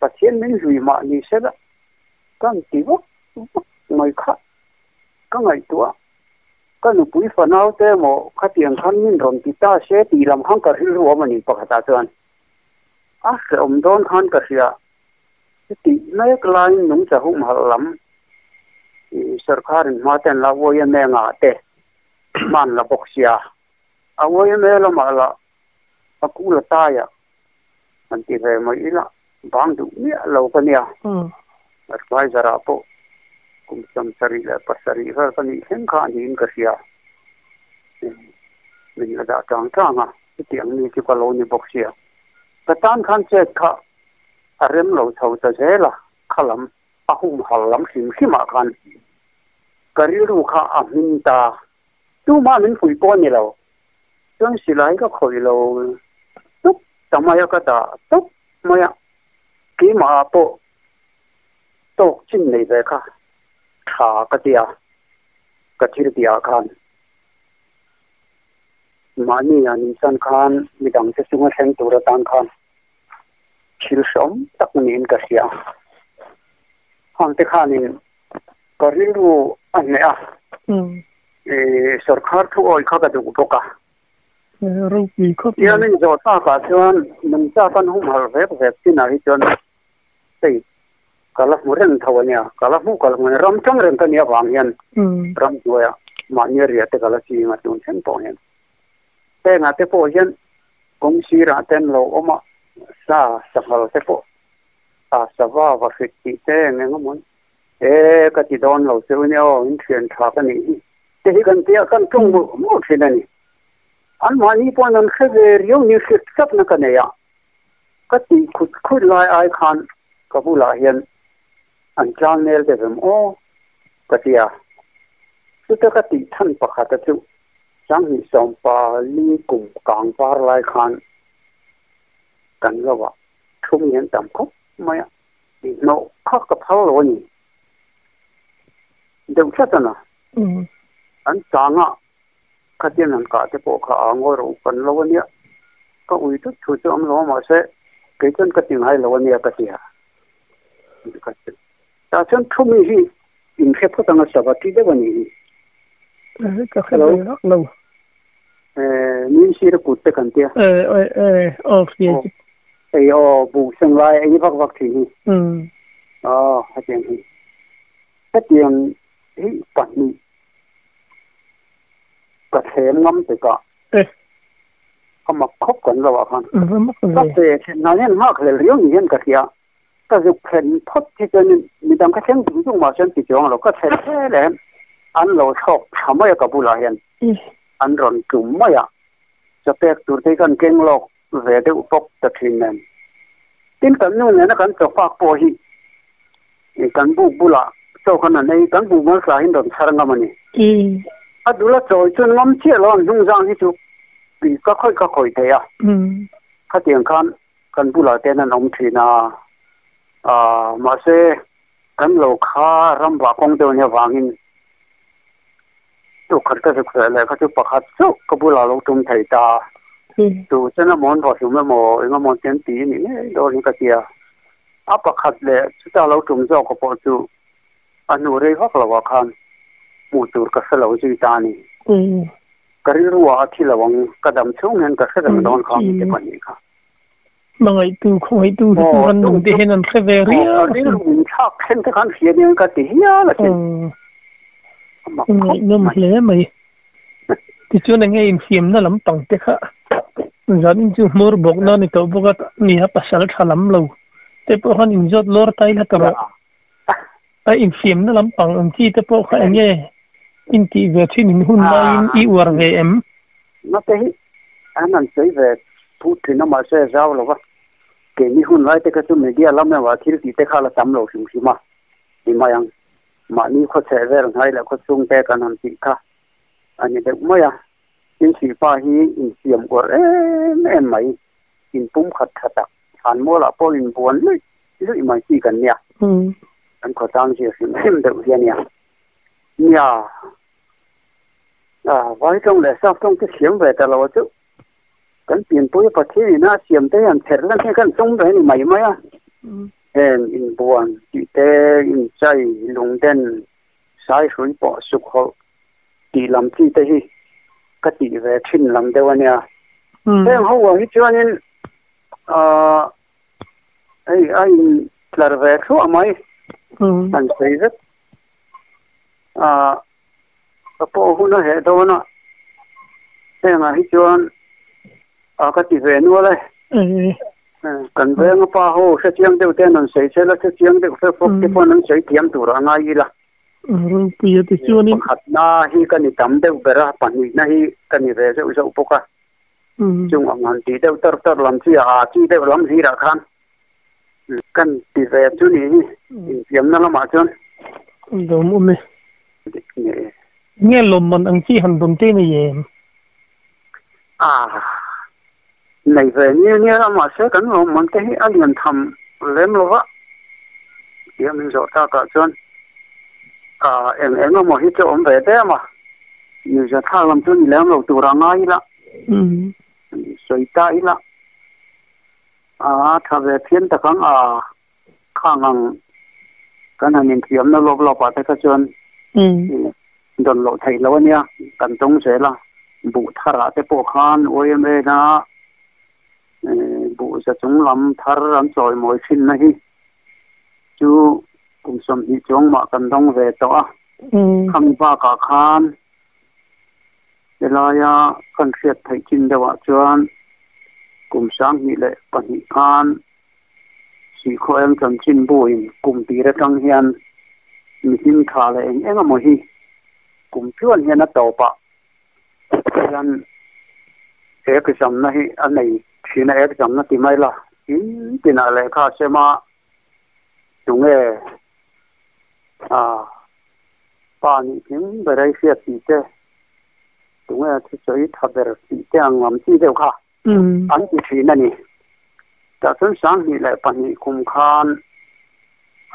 Pathian min hlui mah ni sela ka ti vak vak mai kha ka ngaihtuah. Ka nupui fanau te emaw khatiang khan min rawn ti ta se tih lam khan ka rilru awm a ni pakhatah chuan a hrehawm dawn khan ka hria. Chutih mek laiin nungcha humhalh lam sorkarin hma ten la YMA ngah te hman la bawk sia. A YMA lamah lah a kul a tai a, han ti ve mai ila bang duh miah lo ka nia. Adviser ah pawh kum 77 vel ka nih thleng kha a niin ka hria. Min la dah tang tang a, chutiang mi chu ka lo ni bawk sia. Ka tan khan chet kha a rem lo chho ta zel a, kha lam a humhal lam hrim hrim ah khan ka rilru kha a hmin ta. Tumah min fuih pawh a ni lo. Chuan silai ka khawih lo tawp ta mai a, ka dah tawp mai a. Keimah ah pawh tawk chin nei ve kha tha ka ti a, ka thil tih ah khan. Mahni ah nin chan khan midangte chunga thleng tur atan khan thil hreawm tak niin ka hria. Hangte khanin ka rilru a hneh a, sorkar thu awi kha ka duh bawk a. Ropui khawp mai. Tiamin zawh takah chuan nungcha kan humhalh vek vek chinah hi chuan hei ka la hmu reng tho a nia, ka la hmuh ka la hmu a nia, ram tang reng ka nih avang hian ram hnuaiah mahni riah te ka la ching a tun thleng pawh hian. Hengah te pawh hian kawng sirah te an lo awm a, sa sanghal te pawh a sava va hrit tih te eng eng emaw e ka ti dawn lo che u nia aw, in thian tha ka nih hi te hi kan tia kan tawng mawlh mawlh thin a ni. Anmahni pawhin an hre ve riau ni hriat tlatna ka nei a, ka tih khut khut lai ai khan ka bulah hian an tlang nel deuh em aw ka ti a. Chuta ka tih chhan pakhata chu 2014 kum kang var lai khan kan lo a thum hian tam khawp mai a, hnawh kha ka phal lo a ni deuh tlat a na. An changa khatiang han kah te pawh kha a ngawi rawh u kan lo a nia, ka ui tut thu chu awm lo a mahse kei chuan ka ti ngai lo a nia ka ti a. Tah chuan thu mi hi in hre phawt anga sava ti deuh a nih hi. Ka hre ve vak lo. Min sir a kut te kan tia. Aw hria chu. Ei aw buh seng lai ei vak vak thin hi. Aw hetiang hi. Hetiang hi pahnih ka thlem ngam tikah a mak khawp kan lo ah khan. Ka pe thin hna hian nghak hlel riau ni hian ka hria. Ka zuk thlen phawt hi chuanin midang ka thleng dung dung mah chuan ti chuang lo, ka thlen hle leh an lo thlawk tha mai a ka bulah hian an rawn tum mai a, chawpek tur te hi kan keng lawk ve deuh bawk ta thin nen. Tin kan nu nena kan chawfak pawh hi kan buk bulah chaw khan an ei, kan bu malsa hi an rawn chhar ngam a ni. A dula chawi chuan ngam chiah lo an hnungzang hi chu ka khawih ka khawih thei a, khatiang khan Kan bulah ten an awm thin a, aah mahse kan lo kha ram vah kawng deuh nia vangin tu khat ka zuk ve leh kha chu pakhat chauh ka bulah lo tum thei ta. Tu chen emaw an vawhlum emaw eng emaw te an ti ni ngei dawn hi ka tia. A pakhat leh chuta lo tum zawk pawh chu a hnu rei vak lovah khan hmuh tur ka hre lo zui ta a ni. Ka rilru ah a thi lo ang, ka dam chhung hian ka hre reng dawn kha mi te pahnih kha. Hmangaihtu, khawngaihtu hi chu kan nung te hian an hre ve riau a sin. Rilru in thlak thleng te khan hria nia ka ti hial a sin. Ngaihnawm hle mai. Tichuan enge infiamna lampang te kha zanin chu hmur bawkna ni tawh bawk a nia pasal tha lam lo te pawh khan inzawt lawr tai la ta rawh. A infiamna lampang ang chi te pawh kha enge intih ve thin in hun laiin i uar ve em? Nate hi an han sawi ve phut thin a mahse a zau lo va, keini hun lai te kha chu media lam emaw thil tih te kha la tam lo hrim hrim a ni mai ang. Mahni khawchheh vel hnai leh khawchhung te kan han tih kha a ni deuh mai a. Tin Sihpa hi insiam uar em em mai, inpumkhat tha tak, thlanmualah pawh inbuan luih luih mai chi kan nia. Kan khawtlang zir hrim hrim deuh hi a nia. Nia. A, vai tawng leh sap tawng te thiam ve ta lo a chu. Kan pianpui a Pathian ina a siam te hian kher lan hian kan tum ve ni mai mai a. Heng inbuan tih te, inchai, lungden, saihrui pawh suk hawlh tih lam chi te hi ka tih ve thin lam deuh a nia. Heng ho ah hi chuanin, ahh, hei a in. Tlar ve thluah mai an sawi vek a, ka pawh hun a heh dawn a, hengah hi chuan a ka ti ve nual e. Kan venga pa ho hrechiang deuh ten an sawi chel a, hrechiang deuh fek fawk te pawn an sawi thiam tur a ngai ila. Ropuia te chuanin. Pakhatna hi ka ni tam deuh ber a, pahnihna hi ka ni ve zeuh zeuh bawk a. Chung ang han tih deuh tar tar lam chi a, chi deuh lam hlirah khan Kan ti ve chu ni hi infiamna lamah chuan. Lawm awm e. Nge lawmman ang chi han dawn te nei em? Ah, nei ve nia nia a, mahse kan lawmman te hi a lian tham lem lo va, tia min zawh takah chuan ah eng eng emaw hi chu awm ve deuh a, nuihza thlak lam chu ni lem lo tur a ngai ila, sawi ta ila. A tha ve phian tak ang a, khang ang kan han inthiamna lawp lawp ah te kha chuan dawn loh theih loh a nia, kan tawng zel a, buh thar ah te pawh khan YMA na buh za chung lam thar an chawimawi thin na hi chu kum 20 chuang mah kan dawng ve tawh a, khami bakah khan Helaia kan hriat theih chin deuhah chuan kum 2002 khan Sihkhaw eng chanchinbuin kum tir atang hian mihim tha leh eng eng emaw hi kum tluan hian a tawpah hian exam-na hi a nei thin a, exam-na ti mai la, tin tinah lehkha a sem a, tunge a Pa nih tling ber ei hriat tih te, tunge thusawi tha ber tih te ang lam chi deuh kha an ti thin a ni. Tah chuan 2002 kum khan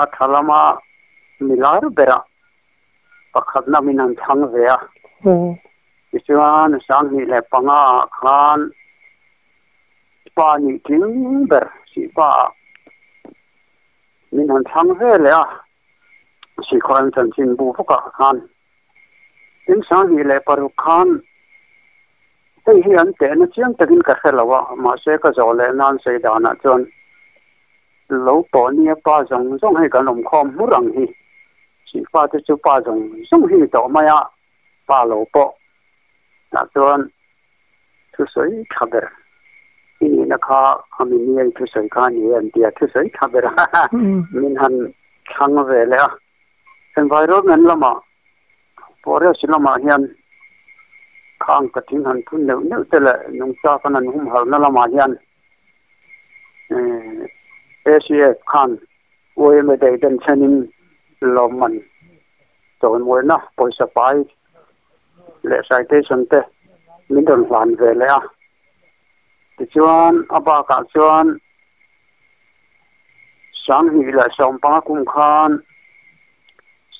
a tha lama milar berah pakhatna min han chhang ve a. Tichuan 2005 ah khan pa nih tling ber sihpa ah min han chhang ve leh a. Sikhaw chanchin bu bawkah khan tin 2006 khan hei hi an tehna chiang takin ka hre lo a, mahse ka zawh leh nan sawi danah chuan lo pawh nia pa zawng zawng hei kan awm khawm hmur ang hi, Sihfa te chu pa zawng zawng hi ni tawh mai a, pa lo pawh tah chuan thusawi tha ber i nihna kha a mi ni a i thusawi kha a ni e an ti a, thusawi tha ber min han thlang ve leh a. Environment lamah forest lamah hian khang ka thing han phun neuh neuh te leh nungcha kan han humhalhna lamah hian ACF khan YMA daih denchhenin lawmman chawimawina pawisa pai leh citation te min rawn hlan ve leh a. Tichuan a bakah chuan 2015 kum khan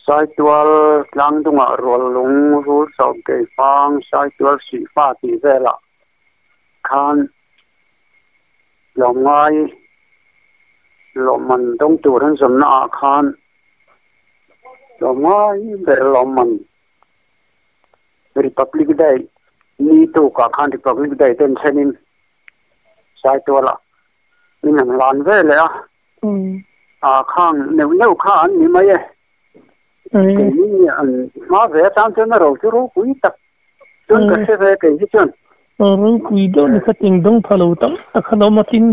Saitual tlangdungah Ruallung rul sawm keifang Saitual Sihfa tih velah khan tlawmngai lawmman dawng tur an zawmna ah khan tlawmngai ber lawmman Republic Day ni tukah khan Republic Day den thlenin Saitualah min han lan ve leh a, a khang neuh neuh kha an ni mai e. Keini an hma ve atang chuan a ro chu ropui tak chuan ka hre ve kei hi chuan. Ropui deuh ni kha ting dawng pha lo tam tak khan a awm a, tin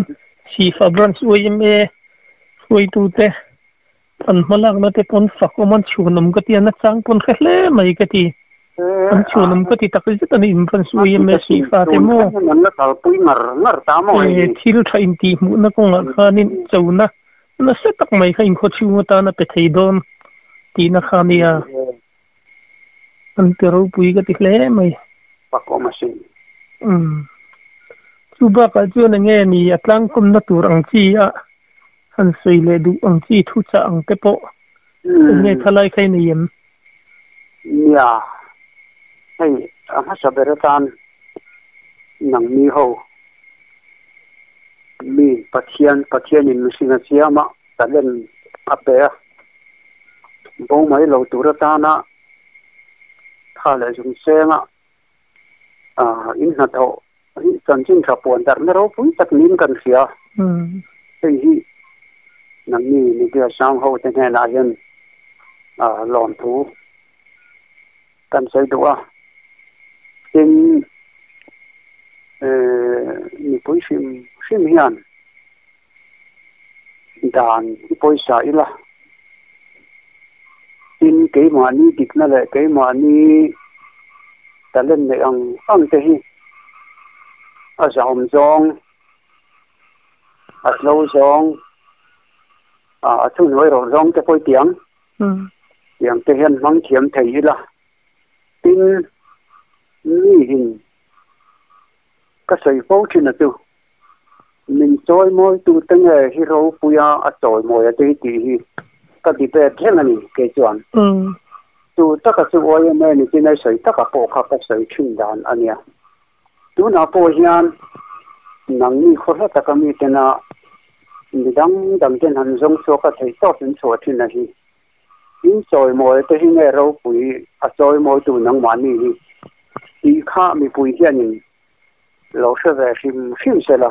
Sifa Branch YMA hruaitute An hmalakna te pawn fak awm an chhuanawm ka ti a, nachang pawn hre hle mai ka ti. An chhuanawm ka ti tak zet a ni, in rawn sawi em e Sifa te maw? E, thil tha intihhmuhna kawngah khanin chona nasa tak mai kha inkhawchhung atan a pe thei dawn tihna kha a nia. An ti ropui ka ti hle mai. Fak awm asin. Umm. Chu bakah chuan enge ni a tlangkawmna tur ang chi a Han sawi leh duh ang chi thu chah ang te pawh eng nge thalai kha i nei em? Nia, hei a hmasa ber atan nangni ho mi Pathian, Pathianin mihring a siam a, talent a pe a, bo mai lo tur atana tha leh zung senga in hnathawh Hi chanchin tha puan darhna ropui tak niin kan hria. Hei hi Nangni media hrang ho te hnenah hian lawmthu kan sawi duh a. Tin, mipui hrim hrim hian dan hi pawisa ila. Tin, keimahni dikna leh keimahni talent neih ang ang te hi a zahawm zawng, a tlo zawng, a thuhnuai rawh zawng te pawh i ti ang. Tiang te hian hmang thiam thei ila. Tin, mihin ka sawi fo thin a chu. Min chawimawitu te nge hi ropuia a chawimawi a te hi tih hi ka debate reng a ni kei chuan. Chu taka chu YMA ni chin ai sawi taka pawh kha ka sawi thin dan a nia. Tunah pawh hian nangni khaw hla taka mi tena mi dang dang ten han zawng chhuak a theih tawp in chhuah thin a hi. In chawimawi te hi nge ropui a chawimawitu nangmahni hi tih kha mipui hianin lo hre ve hrim hrim se la,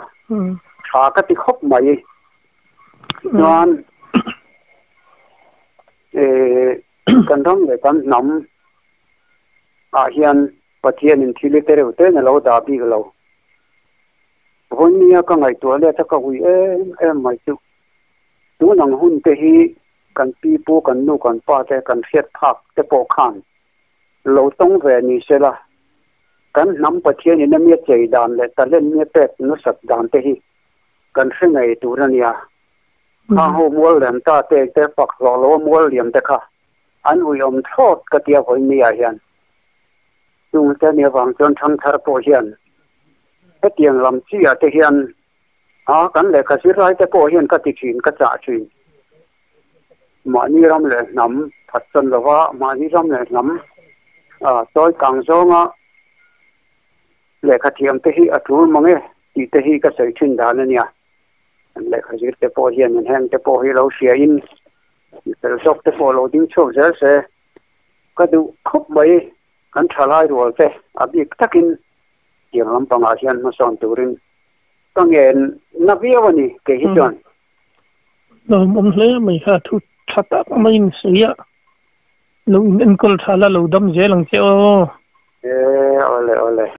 tha ka ti khawp mai. Chuan kan ram leh kan hnam ah hian Pathianin thil i te reuh te na lo dah bik lo. Vawinia ka ngaihtuah let a ka ui em em mai chu. Tun ang hun te hi kan pi pu kan nu kan pa te kan hriat phak te pawh khan lo tawng ve ni se la, kan hnam Pathianin a mia chei dan leh talent mia pek nasat dan te hi kan hre ngei tur a nia. Khang ho mual liam ta te te fak hlawh lo a mual liam te kha an uiawm thlawt ka tia vawiin ni ah hian. Chung te nia vang chuan thangthar pawh hian hetiang lam chi ah te hian a kan lehkha zirlai te pawh hian ka ti thin ka chah thin. Mahni ram leh hnam phatsan lova mahni ram leh hnam chawi kang zawnga lehkha thiam te hi a tul mang e tih te hi ka sawi thin dan a nia. An lehkha zir te pawh hian in heng te pawh hi lo hria in mi fel zawk te pawh lo ding chhuak zel se ka duh khawp mai. Kan thalai rual te a bik takin tiang lampangah hian hmasawn turin ka ngen na viau a ni kei hi chuan. Lawmawm hle mai kha thu tha tak maiin sawi a, lo in enkawl tha la lo dam zel ang che aw. E awle awle.